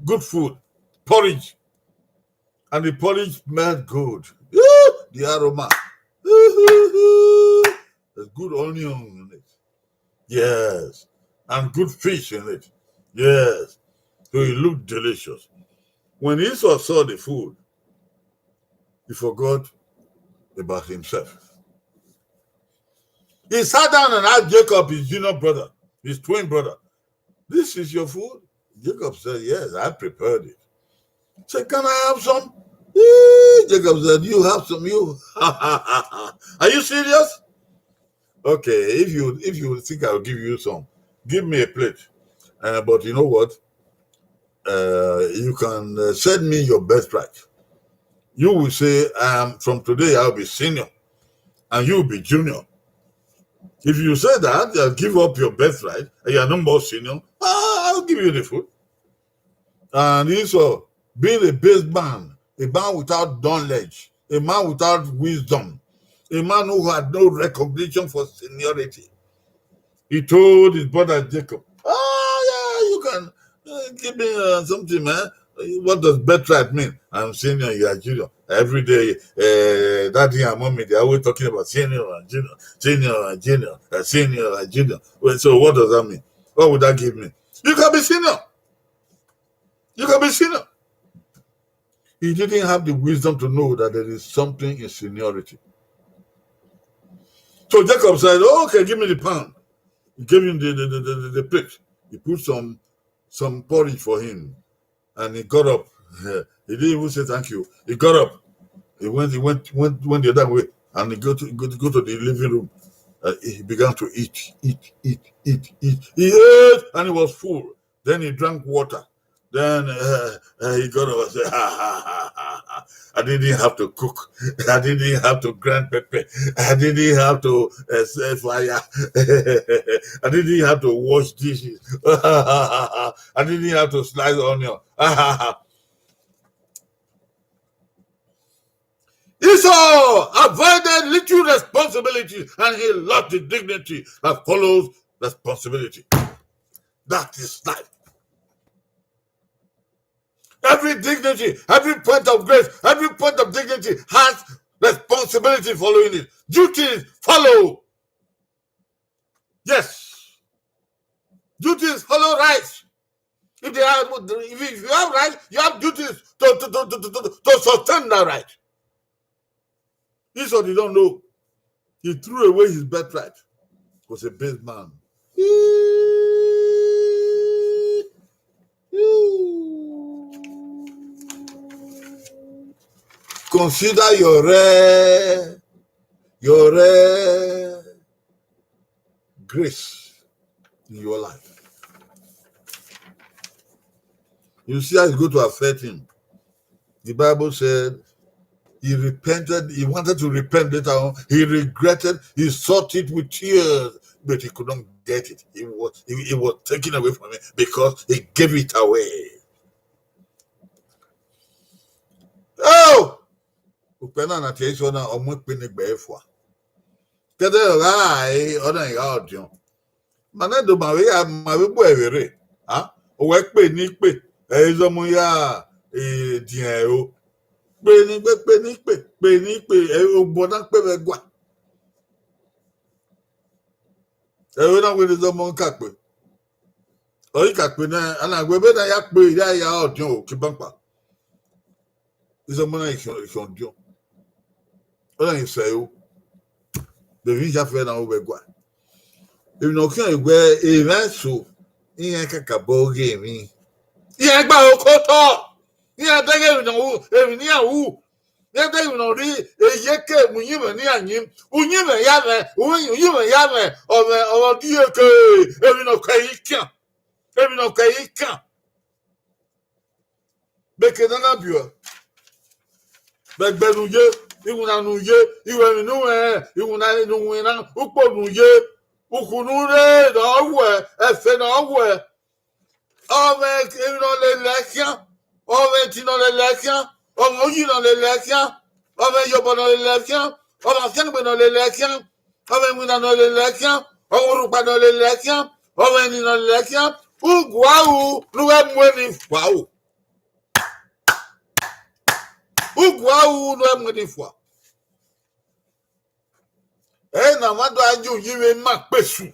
good food, porridge. And the porridge smelled good. The aroma. There's good onion in it. Yes. And good fish in it. Yes. So it looked delicious. When Esau saw the food, he forgot about himself. He sat down and asked Jacob, his junior brother, his twin brother, "This is your food?" Jacob said, "Yes, I prepared it." Said, "Can I have some?" Eh, Jacob said, "You have some, you." "Are you serious?" "Okay, if you, if you think I'll give you some, give me a plate. Uh, but you know what? Uh, you can, uh, send me your birthright." You will say, um, "From today, I'll be senior, and you will be junior." If you say that, uh, give up your birthright, and you are no more senior, I'll give you the food. And Esau, being a base man, a man without knowledge, a man without wisdom, a man who had no recognition for seniority, he told his brother Jacob, "Oh, yeah, you can, uh, give me, uh, something, man. What does birthright mean?" "I'm senior, you are junior. Every day, uh, daddy and mommy, they're always talking about senior and junior, senior and junior, uh, senior and junior. Well, so what does that mean? What would that give me?" "You can be senior. You can be senior." He didn't have the wisdom to know that there is something in seniority. So Jacob said, "Oh, okay, give me the pan." He gave him the, the, the, the, the plate. He put some, some porridge for him. And he got up. He didn't even say thank you. He got up. He went, he went, went, went the other way. And he go to, go to, go to the living room. Uh, he began to eat, eat, eat, eat, eat. He ate and he was full. Then he drank water. Then, uh, uh, he got up and said, "Ha, ha, ha, ha, ha. I didn't have to cook. I didn't have to grind pepper. I didn't have to, uh, set fire. I didn't have to wash dishes. I didn't have to slice onion." Esau avoided little responsibility and he lost the dignity that follows responsibility. That is life. Every dignity, every point of grace, every point of dignity has responsibility following it. Duties follow. Yes. Duties follow rights. If they are, if you have rights, you have duties to, to, to, to, to, to, to sustain that right. Esau did not know. He threw away his birthright. Was a base man. Consider your rare, your rare grace in your life. You see how it's going to affect him. The Bible said he repented, he wanted to repent later on. He regretted, he sought it with tears, but he could not get it. He was, he, he was taken away from it because he gave it away. Oh! Ukpẹ na na tie iso na, ọ mu ekpe ne egbe fua. Kẹdẹ ọ gha rae, ọ na gha ọdiọn. Ma nẹ do ma vbe ya, ma vbe bu ẹvbe rre. A, owẹ kpe ne ikpe, ẹ i zọmọ ya, eh, diẹn ẹro. Kpe ne ikpe, kpe ne ikpe, kpe ne ikpe, ẹ, ogbọn na kpe vbe ẹguae. Ẹro na wẹ ne zọmọ ka kpe. Ọ i ka kpe nẹ, a na wẹ vbene a ya kpe, ya ya ọdiọn o, kibankpa. Iso ọmọ na i khian, i khian ọdiọn. Ọ na i sẹ ẹro. Vbe emwi hia fẹ na ru vbe ẹguae. Emwi ne ọ khian wẹ emwa eso, iran kakabọ ghe emwi. Iran gba oko otọ. Iran deghẹ emwi ne ọ ru, emwi ne iran ru. Iran deghẹ emwi ne ọ rhie, eyeke mu uyinmwẹ ne iran yin. Uyinmwẹ ya mwẹ, uyi-, uyinmwẹ ya mwẹ, ọ mwẹ, ọ mwẹ ọdieke, emwi ne ọ kẹ i khian. Emwi ne ọ kẹ i khian. Bekena na biẹ. Vbe ẹgbẹ ne u ye, iwinna ne u ye, iwinna ne u rẹn, iwinna ne u winna, ukpo ne u ye, ukhu ne u rre ne ọ wuẹ, ẹfe ne ọ wuẹ. Ọ mwẹ emwi ne ọ lele khian, ọ mwẹ eti ne ọ lele khian, ọ mwẹ uyi ne ọ lele khian, ọ mwẹ iyobọ ne ọ lele khian, ọ mwẹ afiangbe ne ọ lele khian, ọ mwẹ iwinna ne ọ lele khian, ọ mwẹ urhukpa ne ọ lele khian, ọ mwẹ eni ne ọ lele khian. Uguaru ne u ghẹ mu eni fua o. Uguaru ne u ghẹ mu eni fua. Ẹre ne a ma do a ye uyi vbe ima kpe esu.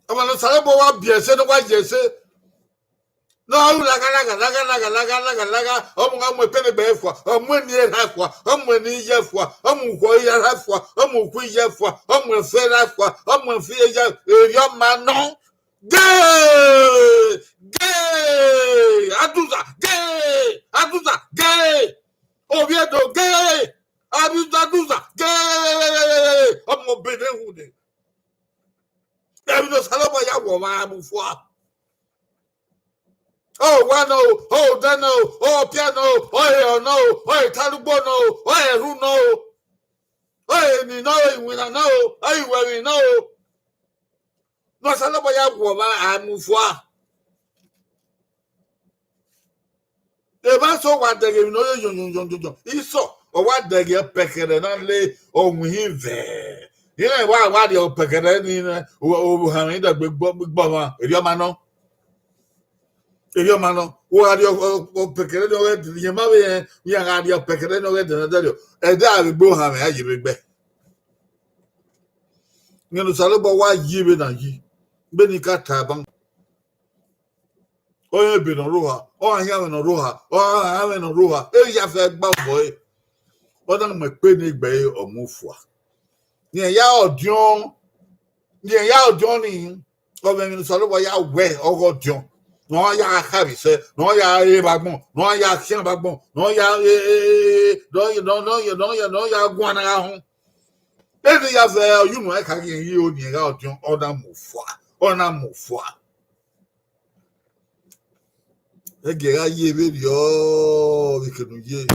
Ọmwa ne Osanobua wa biẹ ẹse, ne ọ wa ye ẹse, ne ọ ru lagha, lagha, lagha, lagha, lagha, lagha, lagha, ọ mu, ọ mu epenegbe fua, ọ mu eni erha fua, ọ mu eni iye fua, ọ mu ukhu erha fua, ọ mu ukhu iye fua, ọ mu ẹfe erha fua, ọ mu ẹfe iye, erriọ ma nọ. Gay! Gay! Aduza, gay! Aduza, gay! Ovbi Ẹdo, gay! Aduza, Aduza, gay! Ọmọ Benin wu de. Emwi ne Osanobua ya wọ ọmwa mu fua. Ọ wa nọ o, ọ odẹ nọ o, ọ ọpia nọ o, ọ ehọ nọ o, ọ etalugbo nọ o, ọ ẹrhu nọ o, ọ eni nọ o, iwinna nọ o, ọ iwẹmwi nọ o. Ne Osanobua ya wọ ọmwa a mu fua. Evba eso wa dẹghe emwi ne ọ ye yọnyọnyọnyọnyọn. Isọ, ọ wa dẹghe ọpẹkẹrẹ na le ọwinhin vẹ. Iran wa, wa rhie ọpẹkẹrẹ ni nẹ, ohanmwẹ idẹgbe gbọ, gbọ ọmwa, erriọ ma nọ. Erriọ ma nọ. Wa gha rhie ọ-, ọ-, ọpẹkẹrẹ ni ọghe ẹdẹ, rẹn ma vbe rẹn, iran gha rhie ọpẹkẹrẹ ni ọghe ẹdẹ ne ẹdẹrriọ. Ẹdẹ a vbe gbe ohanmwẹ, a ye vbe gbe. Iran ne Osanobua wa yi vbe na yi. Vbene I ka ta ban. Ọ rẹn ebe ne ọ rrọọ oha, ọ rẹn ahianmwẹ ne ọ rrọọ oha, ọ rẹn ahianmwẹ ne ọ rrọọ oha, e ya fẹ gba obọ ẹre. Ọ na mu epenegbe ẹre, ọ mu fua. Rẹn ya ọdiọn, rẹn ya ọdiọn ni, ọ mwẹ emwi ne Osanobua ya wẹ ọghe ọdiọn. Ne ọ ya kha vbe sẹ, ne ọ ya re vbe agbọn, ne ọ ya khian vbe agbọn, ne ọ ya, ne ọ ya, ne ọ ya, ne ọ ya, ne ọ ya guan na gha họn. Eni ya vẹ ọyunu ẹka ghi ro ni gha ọdiọn, ọ na mu fua, ọ na mu fua. Ẹgie gha ye vberriọ vbe eke ne u ye.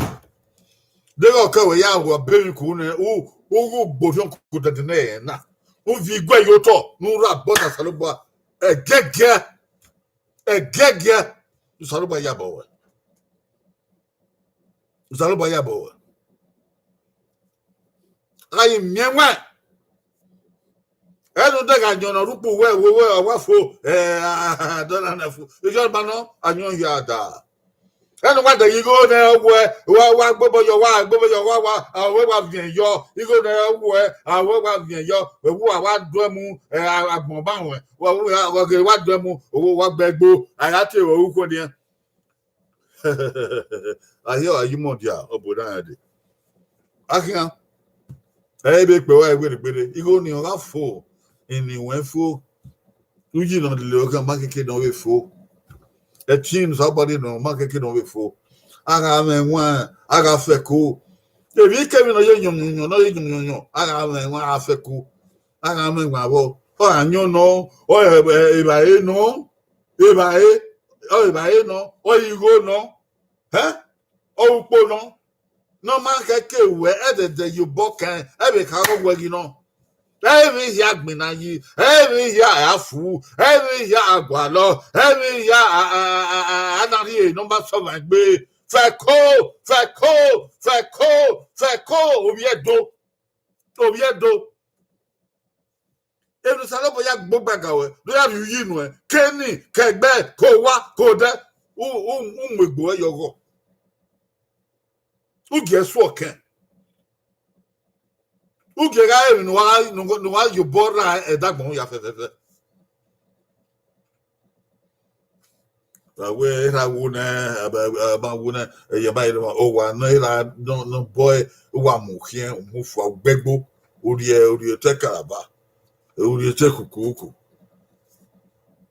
Deghẹ ọ kẹ wẹ ya wa bemwi ku nẹ, u, u ghi gborhiọn ku dẹdẹ nẹ na. U viọ iguẹ ye otọ ne u rre obọ ne Osanobua. Ẹgiẹgiẹ, ẹgiẹgiẹ, Osanobua ya bọ wẹ. Osanobua ya bọ wẹ. A ghi miẹn wẹ, ẹne u dẹ gha yọn ne ọ rhie ukpu wẹ, wẹ, wẹ, ọ wa fo, ẹ, a dọna na fo. Iyọ ma nọ, a yọn hia da. Ẹne wa dẹ ghe igho nẹ, ọ wẹ, wa, wa gbobọ yọ, wa gbobọ yọ, wa, wa, a wẹ wa viẹn yọ, igho nẹ, ọ wẹ, a wẹ wa viẹn yọ, wẹ wu a wa duẹ mu, ẹ, a, agbọn ba wẹ, wa, wa, wa ghe wa duẹ mu, owo wa gbe ẹgbo, a ya tie wẹ ukhu nian. A hiẹ ọre a yi mudia, ọ bu na rẹn dee. A khian, ẹ i vbe kpe wa gbergberre, igho ni ọ gha fo, eni wẹ fo, uyi ne ọ lele ọghe ma keke ne ọ vbe fo, ẹtin ne Osanobua rhie nọ ma keke ne ọ vbe fo. A gha mwẹ ẹwaẹn, a gha fẹko. Emwi kemwi ne ọ ye yọnyọnyọn, ne ọ ye yọnyọnyọn, a gha mwẹ ẹwaẹn, a gha fẹko. A gha mwẹ ẹwaẹn vbọ, ọ gha yọn nọ, ọ, ẹ, ẹ, evbare nọ, evbare, ọ evbare nọ, ọ igho nọ, ẹ, ọ ukpo nọ, ne ọ ma khẹke wẹ ẹdẹdẹ ye obọ kẹn, ẹ vbe kha rọ wẹ ghi nọ. Ẹ i vbe hia gbinna yi, ẹ i vbe hia afu, ẹ i vbe hia agualọ, ẹ i vbe hia a, a, a, a, a na rhie ne ọ ma sẹ ọmwa egbe. Fẹko, fẹko, fẹko, fẹko, ovbi Ẹdo, ovbi Ẹdo. Emwi ne Osanobua ya gbogba ga ruẹ, do ya rhie uyi nuẹn, ke eni, ke ẹgbẹ, ke owa, ke odẹ, u, u, u mu egbe ruẹ yọ ọghọ. U gie ẹse ọkẹn. U gie gha re emwi ne uwa, ne uwa ye obọ ra ẹdagbọn ya fẹfẹfẹ. Ra wẹ erha wo nẹ, ẹ ma wo nẹ, ẹ ma rre owa ne erha nọ, nọ bọ ẹre, uwa mu khian, u mu fua, u gbe ẹgbo, u rhie, u rhie otọ ekaraba, u rhie otọ ekukuku.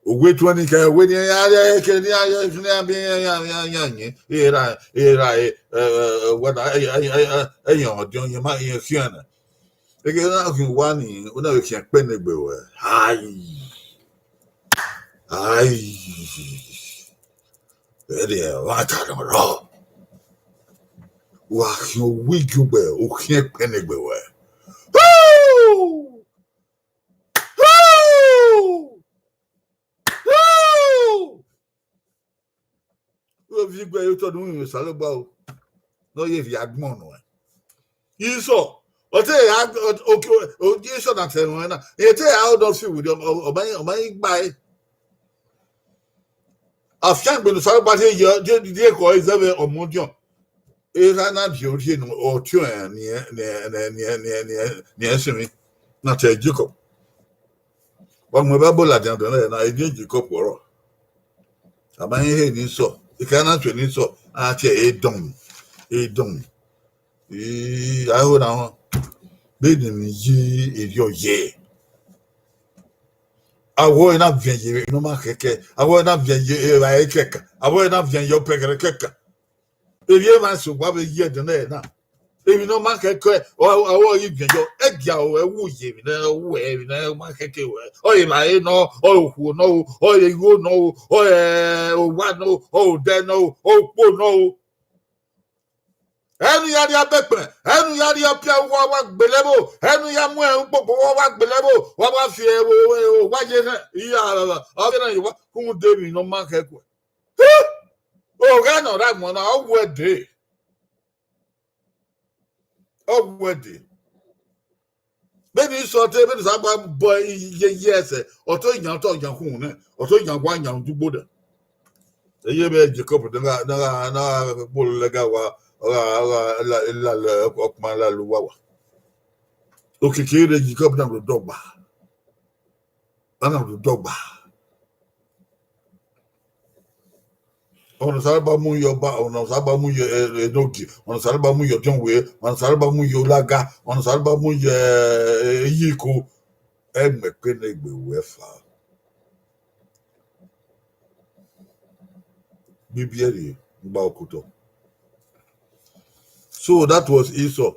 Uwẹ tuẹn ni kẹ, uwẹ ni ya rẹ ke ni ya, ya, ya, ya, ya, ya, ya, erha, erha, ẹ, ẹ, ẹ, wẹ na, ẹ, ẹ, ẹ, ẹ, ẹ, ẹ, ọdiọn, ẹ ma, ẹ khian na. Ẹghẹ na khin uwa ni, u na vbe khian ẹkpẹnegbe ruẹ. Ai. Ai. Ẹdẹ ẹmwata nọ rrọọ. Wa khian owa igiọgbẹ, u khian ẹkpẹnegbe ruẹ. Hoo! Hoo! Hoo! Ovbi iguẹ ye otọ ne u rinmwian Osanobua o, ne ọ ye rhie agbọn nuẹn. Isọ, ọ te ya, ọ, ọ, ọ, Isọ na tẹ ruẹn na, e te ya odọ fi wiri ọmọ, ọmọ, ọmọ gba ẹre. Afiangbe ne Osanobua te ye, te, te khọ ẹre zẹ vbe ọmọdiọn. Erha na viọ orhiọn ne ọtiọnrẹn ne, ne, ne, ne, ne, ne, ne sinmwi, na te Jekọb. Wa mu Baibol ladian dẹ nẹ na, e gie Jekọb ọrọ. A ma he ne Isọ, ika na tuẹ ne Isọ, a tie Edọm, Edọm. Ii, a ho na họn. Vbene emwi ye erriọ ye. Awẹ ọre na viẹn ye emwi ne ọ ma khẹkẹ, awẹ ọre na viẹn ye evbare kẹkan, awẹ ọre na viẹn ye ọpẹghẹrẹ kẹkan. Erriọ emwa sẹ owa vbe ye ẹdẹ nẹ na. Emwi ne ọ ma khẹkẹ, ọ, ọ, ọ ghi viẹn yọ, ẹgia ruẹ wu ye emwi ne ọ wu, emwi ne ọ ma khẹkẹ ruẹ. Ọ re evbare nọ, ọ re okhuo nọ o, ọ re igho nọ o, ọ re owa nọ o, ọ re odẹ nọ o, ọ re ukpo nọ o. Ẹnu ya rhie abẹkpẹn, ẹnu ya rhie ọpia, wa wa gbele ẹvbo, ẹnu ya mu ẹn ukpokpo, wa wa gbele ẹvbo, wa wa fi ẹvbo owa ye nẹ, iya, ọ ghe na ye owa, rhunmwuda emwi ne ọ ma khẹkẹ ruẹ. Oghẹ ne ọ ra ẹmwẹ na, ọ wu ẹdẹ. Ọ wu ẹdẹ. Vbene Isọ te, vbene Osanobua bọ iye, iye ẹsẹ, ọ to yan, ọ to yan khunmwu nẹ, ọ to yan wa yan dugbo dẹ. Eye vbe Jekọb ne gha, ne gha, ne gha kpolo lẹga wa, ọ gha, ọ gha la, la, la, ọkpuma la lu wa wa. Okiekie rre Jekọb na rre odọgba. Ọ na rre odọgba. Ọmọ ne Osanobua mu ye ọba, ọmọ ne Osanobua mu ye, eh, enogie, ọmọ ne Osanobua mu ye ọdiọnwẹ, ọmọ ne Osanobua mu ye olaga, ọmọ ne Osanobua mu ye, eh, iyiko. Ẹgbẹkpe ne egbe wẹ fa. Bibiẹ rhie gba okotọ. So that was Esau.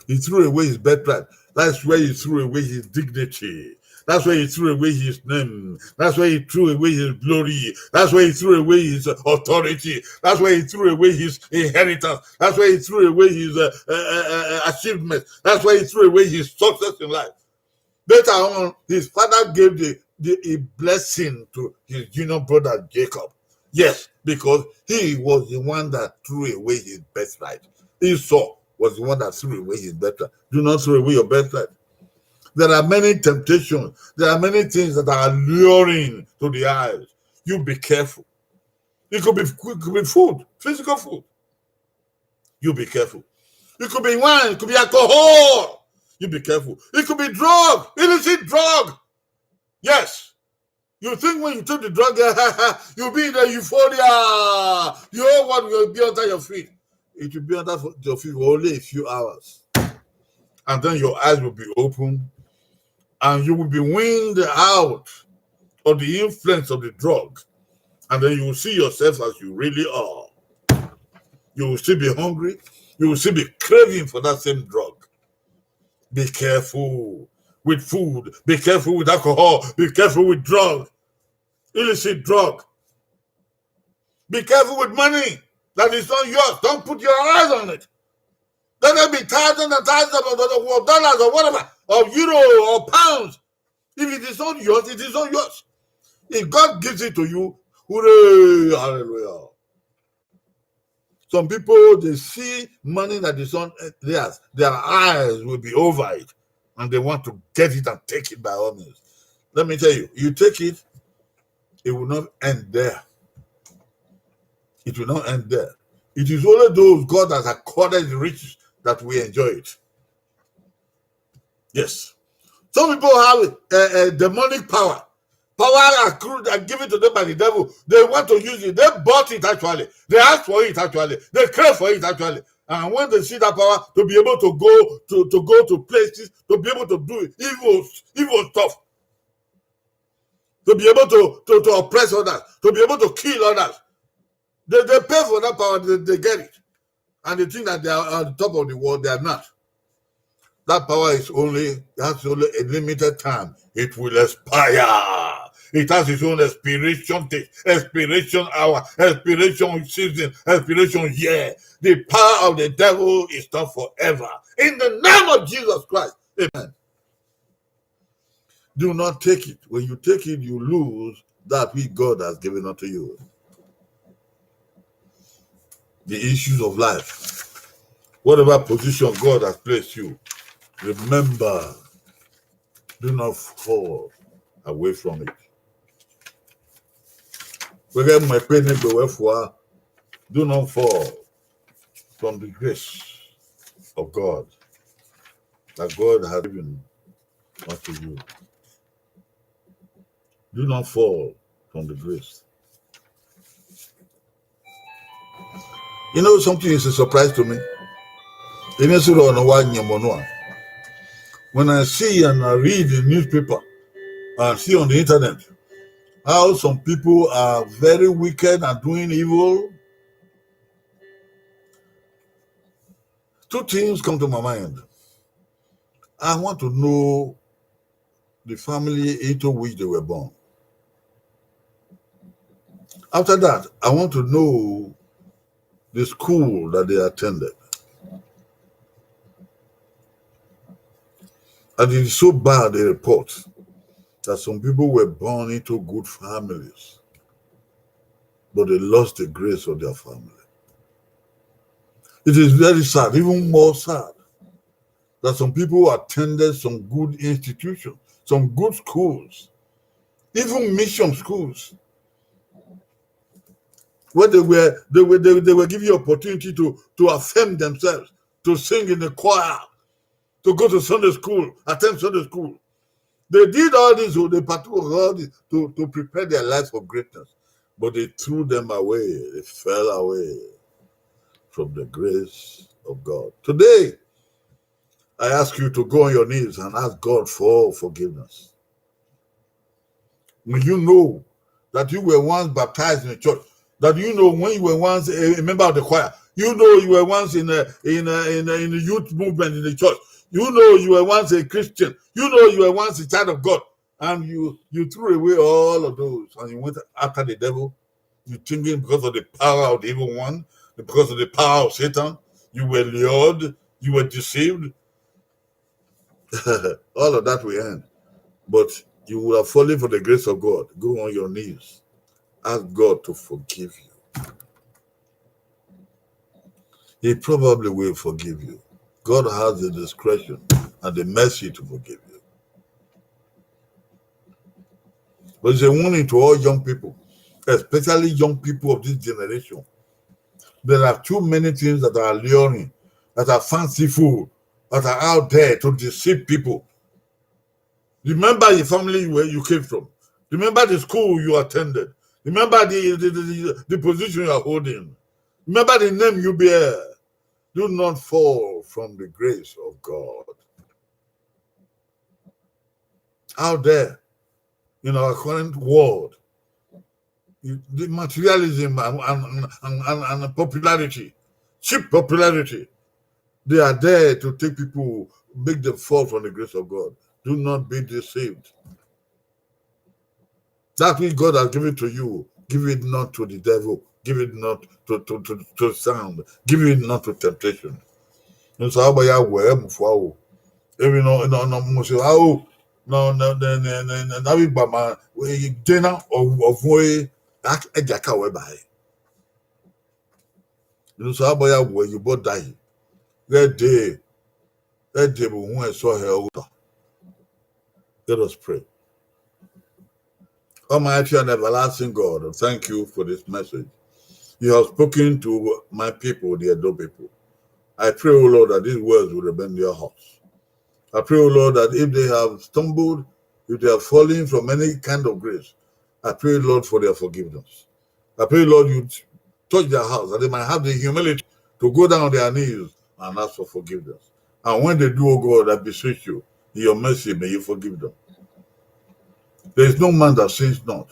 He threw away his birthright. That's where he threw away his dignity. That's where he threw away his name. That's where he threw away his glory. That's where he threw away his authority. That's where he threw away his inheritance. That's where he threw away his, uh, uh, uh, uh, achievements. That's where he threw away his success in life. Later on, his father gave the, the, a blessing to his junior brother Jacob. Yes, because he was the one that threw away his birthright. Esau was the one that threw away his birthright. Do not throw away your birthright. There are many temptations. There are many things that are alluring to the eyes. You be careful. It could be, it could be food, physical food. You be careful. It could be wine, it could be alcohol. You be careful. It could be drug, illicit drug. Yes. You think when you took the drug, you'll be in the euphoria. The whole world will be under your feet. It will be under your feet for only a few hours. And then your eyes will be open, and you will be weaned out of the influence of the drug. And then you will see yourself as you really are. You will still be hungry. You will still be craving for that same drug. Be careful with food. Be careful with alcohol. Be careful with drug. Illicit drug. Be careful with money that is not yours. Don't put your eyes on it. Let there be thousands and thousands of, of, of dollars or whatever, of euro or pounds. If it is not yours, it is not yours. If God gives it to you, hooray, hallelujah. Some people, they see money that is not theirs. Their eyes will be over it, and they want to get it and take it by all means. Let me tell you, you take it, it will not end there. It will not end there. It is only those God has accorded the riches that we enjoy it. Yes. Some people have a, a demonic power. Power accrued and given to them by the devil. They want to use it. They bought it actually. They asked for it actually. They crave for it actually. And when they see that power to be able to go to, to go to places, to be able to do it, evil, evil stuff, to be able to, to, to oppress others, to be able to kill others, they, they pay for that power, they, they get it. And they think that they are on top of the world, they are not. That power is only, has only a limited time. It will expire. It has its own expiration date, expiration hour, expiration season, expiration year. The power of the devil is not forever. In the name of Jesus Christ, amen. Do not take it. When you take it, you lose that which God has given unto you. The issues of life, whatever position God has placed you, remember, do not fall away from it. Wherever my pain is, wherefore, do not fall. from the grace of God that God has given unto you. Do not fall from the grace. You know, something is a surprise to me. Even so, no one, you know, when I see and I read the newspaper and see on the internet how some people are very wicked and doing evil, two things come to my mind. I want to know the family into which they were born. After that, I want to know the school that they attended. And it is so bad, they report that some people were born into good families, but they lost the grace of their family. It is very sad, even more sad, that some people attended some good institutions, some good schools, even mission schools, where they were, they were, they, they were given opportunity to, to affirm themselves, to sing in the choir, to go to Sunday school, attend Sunday school. They did all this, they partook of all this to, to prepare their lives for greatness. But they threw them away, they fell away from the grace of God. Today, I ask you to go on your knees and ask God for forgiveness. When you know that you were once baptized in the church, that you know when you were once a, a member of the choir, you know you were once in a, in a, in a, in the youth movement in the church, you know you were once a Christian, you know you were once a child of God, and you, you threw away all of those and you went after the devil. You thinking because of the power of the evil one, because of the power of Satan, you were lured, you were deceived. All of that will end. But you will have fallen for the grace of God. Go on your knees. Ask God to forgive you. He probably will forgive you. God has the discretion and the mercy to forgive you. But it's a warning to all young people, especially young people of this generation. There are too many things that are alluring, that are fanciful, that are out there to deceive people. Remember the family you, where you came from. Remember the school you attended. Remember the, the, the, the, the position you are holding. Remember the name you bear. Do not fall from the grace of God. Out there, in our current world, the materialism and, and, and, and, and popularity, cheap popularity, they are there to take people, make them fall from the grace of God. Do not be deceived. That which God has given to you, give it not to the devil. Give it not to, to, to, to sound. Give it not to temptation. Nsa ọba ya wẹ mu fua o. Ebi nọ nọ nọ mu se ha o. Nọ nọ nọ nọ nọ nọ na bi gba ma dena ọvun e ẹja ka wẹ ba e. Nsa ọba ya wẹ ye bọ da yi. Ghẹ de. Ghẹ de vbe uhunmwu ẹsọhẹ ọghe otọ. Let us pray. Almighty and everlasting God, thank you for this message. You have spoken to my people, the Edo people. I pray, O Lord, that these words will remain in your hearts. I pray, O Lord, that if they have stumbled, if they have fallen from any kind of grace, I pray, Lord, for their forgiveness. I pray, Lord, you touch their hearts, that they might have the humility to go down on their knees and ask for forgiveness. And when they do, O God, I beseech you, in your mercy, may you forgive them. There is no man that sins not.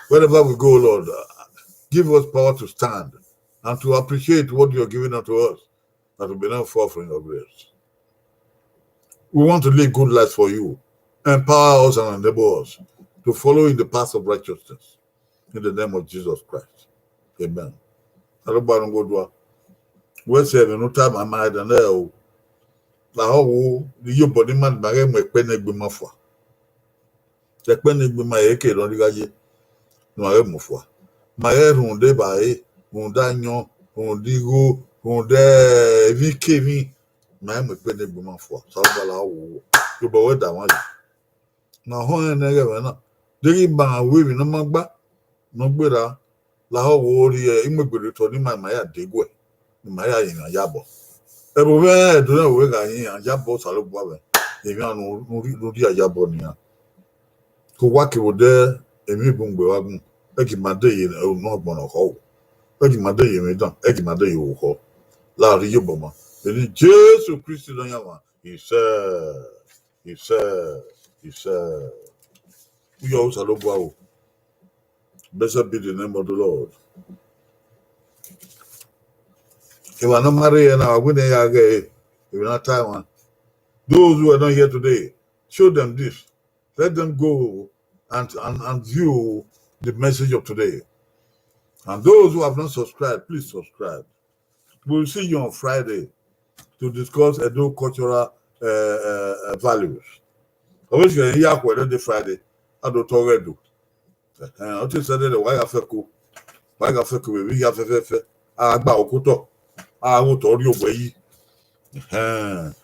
Wherever we go, Lord, uh, give us power to stand and to appreciate what you are giving unto us, that we may not fall from your grace. We want to live good lives for you. Empower us and enable us to follow in the path of righteousness. In the name of Jesus Christ. Amen. Arogba rhunmwuda. Wẹ sẹ ẹmwẹ ne u tama ma ẹdẹ nẹ o. Lahọ wo, iyobọ ni ma, ma ghẹ mu ẹkpẹ ne egbe ma fua. Ẹkpẹ ne egbe ma, eke rọ ni gha ye. Ne ma ghẹ mu fua. Ma ghẹ rhunmwuda evbare, rhunmwuda ayọn, rhunmwuda igho, rhunmwuda emwikemwi. Ma ghẹ mu ẹkpẹ ne egbe ma fua. Osanobua lahọ wo. Iyobọ wẹ da mwa yi. Ne a họn ẹn nẹ ẹghẹ ẹmwẹ na, deghẹ ima ru emwi ne ọ ma gba, ne ọ gberra, lahọ wo rhie imuegberriotọ ne ima ma ya deguẹ. ne ima ya ye emwi iyabọ. Ẹvbo mwẹ Ẹdo ne wẹ gha ye emwi iyabọ Osanobua mwẹ, emwi ne u rhie iyabọ nian. Ke owa kevbe odẹ, emwi bun gbe vbe agbọn, ẹ gie ima de ye ne ọgbọn ne ọ khọ o. Ẹ gie ima de ye emwi dan, ẹ gie ima de ye orukhọ. La rhie iyobọ ma. Vbe eni Jesu Kristi Nọyaẹnmwa, isẹ, isẹ, isẹ. Uyo Osanobua o. Blessed be the name of the Lord. If I not marry, and I win a, I get it. If you not Taiwan, those who are not here today, show them this. Let them go and, and, and view the message of today. And those who have not subscribed, please subscribe. We'll see you on Friday to discuss Edo cultural uh, uh, values. Always, yeah, Friday. I don't talk Edo. Ọ te sẹ nẹ, wa gha fẹko, wa gha fẹko vbe vbe hia fẹfẹfẹ, a gba okotọ, a gha otọ rrie obọ yi.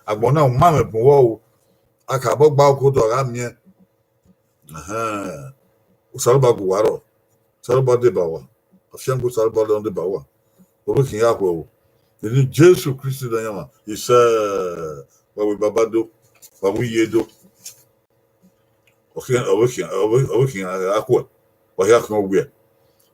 Agbọn na, u ma mwẹ bun vbọ o, a ka bọ gba okotọ gha miẹn. Osanobua gu uwa rrọọ, Osanobua deba uwa, afiangbe Osanobua deba uwa, ọ vbe khian ya khuẹ o. Eni Jesu Kristi Nọyaẹnmwa, isẹ, wa wẹ baba do, wa wẹ iye do. Ọ khian, ọ vbe khian, ọ vbe, ọ vbe khian gha khuẹ, wa hia khian owiẹ.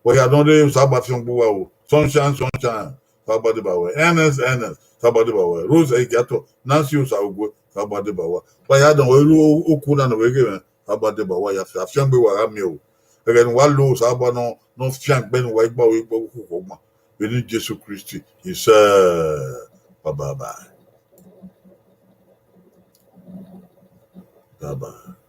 Wa hia dọn re, Osanobua fiangbe uwa o. Sunshine, sunshine, Osanobua deba uwa. Ernest, Ernest, Osanobua deba uwa. Rose Egiato, Nancy Osarugue, Osanobua deba uwa. Wa hia dọn re, oku na ne ọ vbe ghe mwẹ, Osanobua deba uwa ya fi, afiangbe wa gha miẹn o. Ẹghẹ ne uwa lo, Osanobua nọ, nọ fiangbe ne uwa igba, igba, ukhuko ọgbọn. Vbe eni Jesu Kristi, isẹ, bye bye. Bye bye.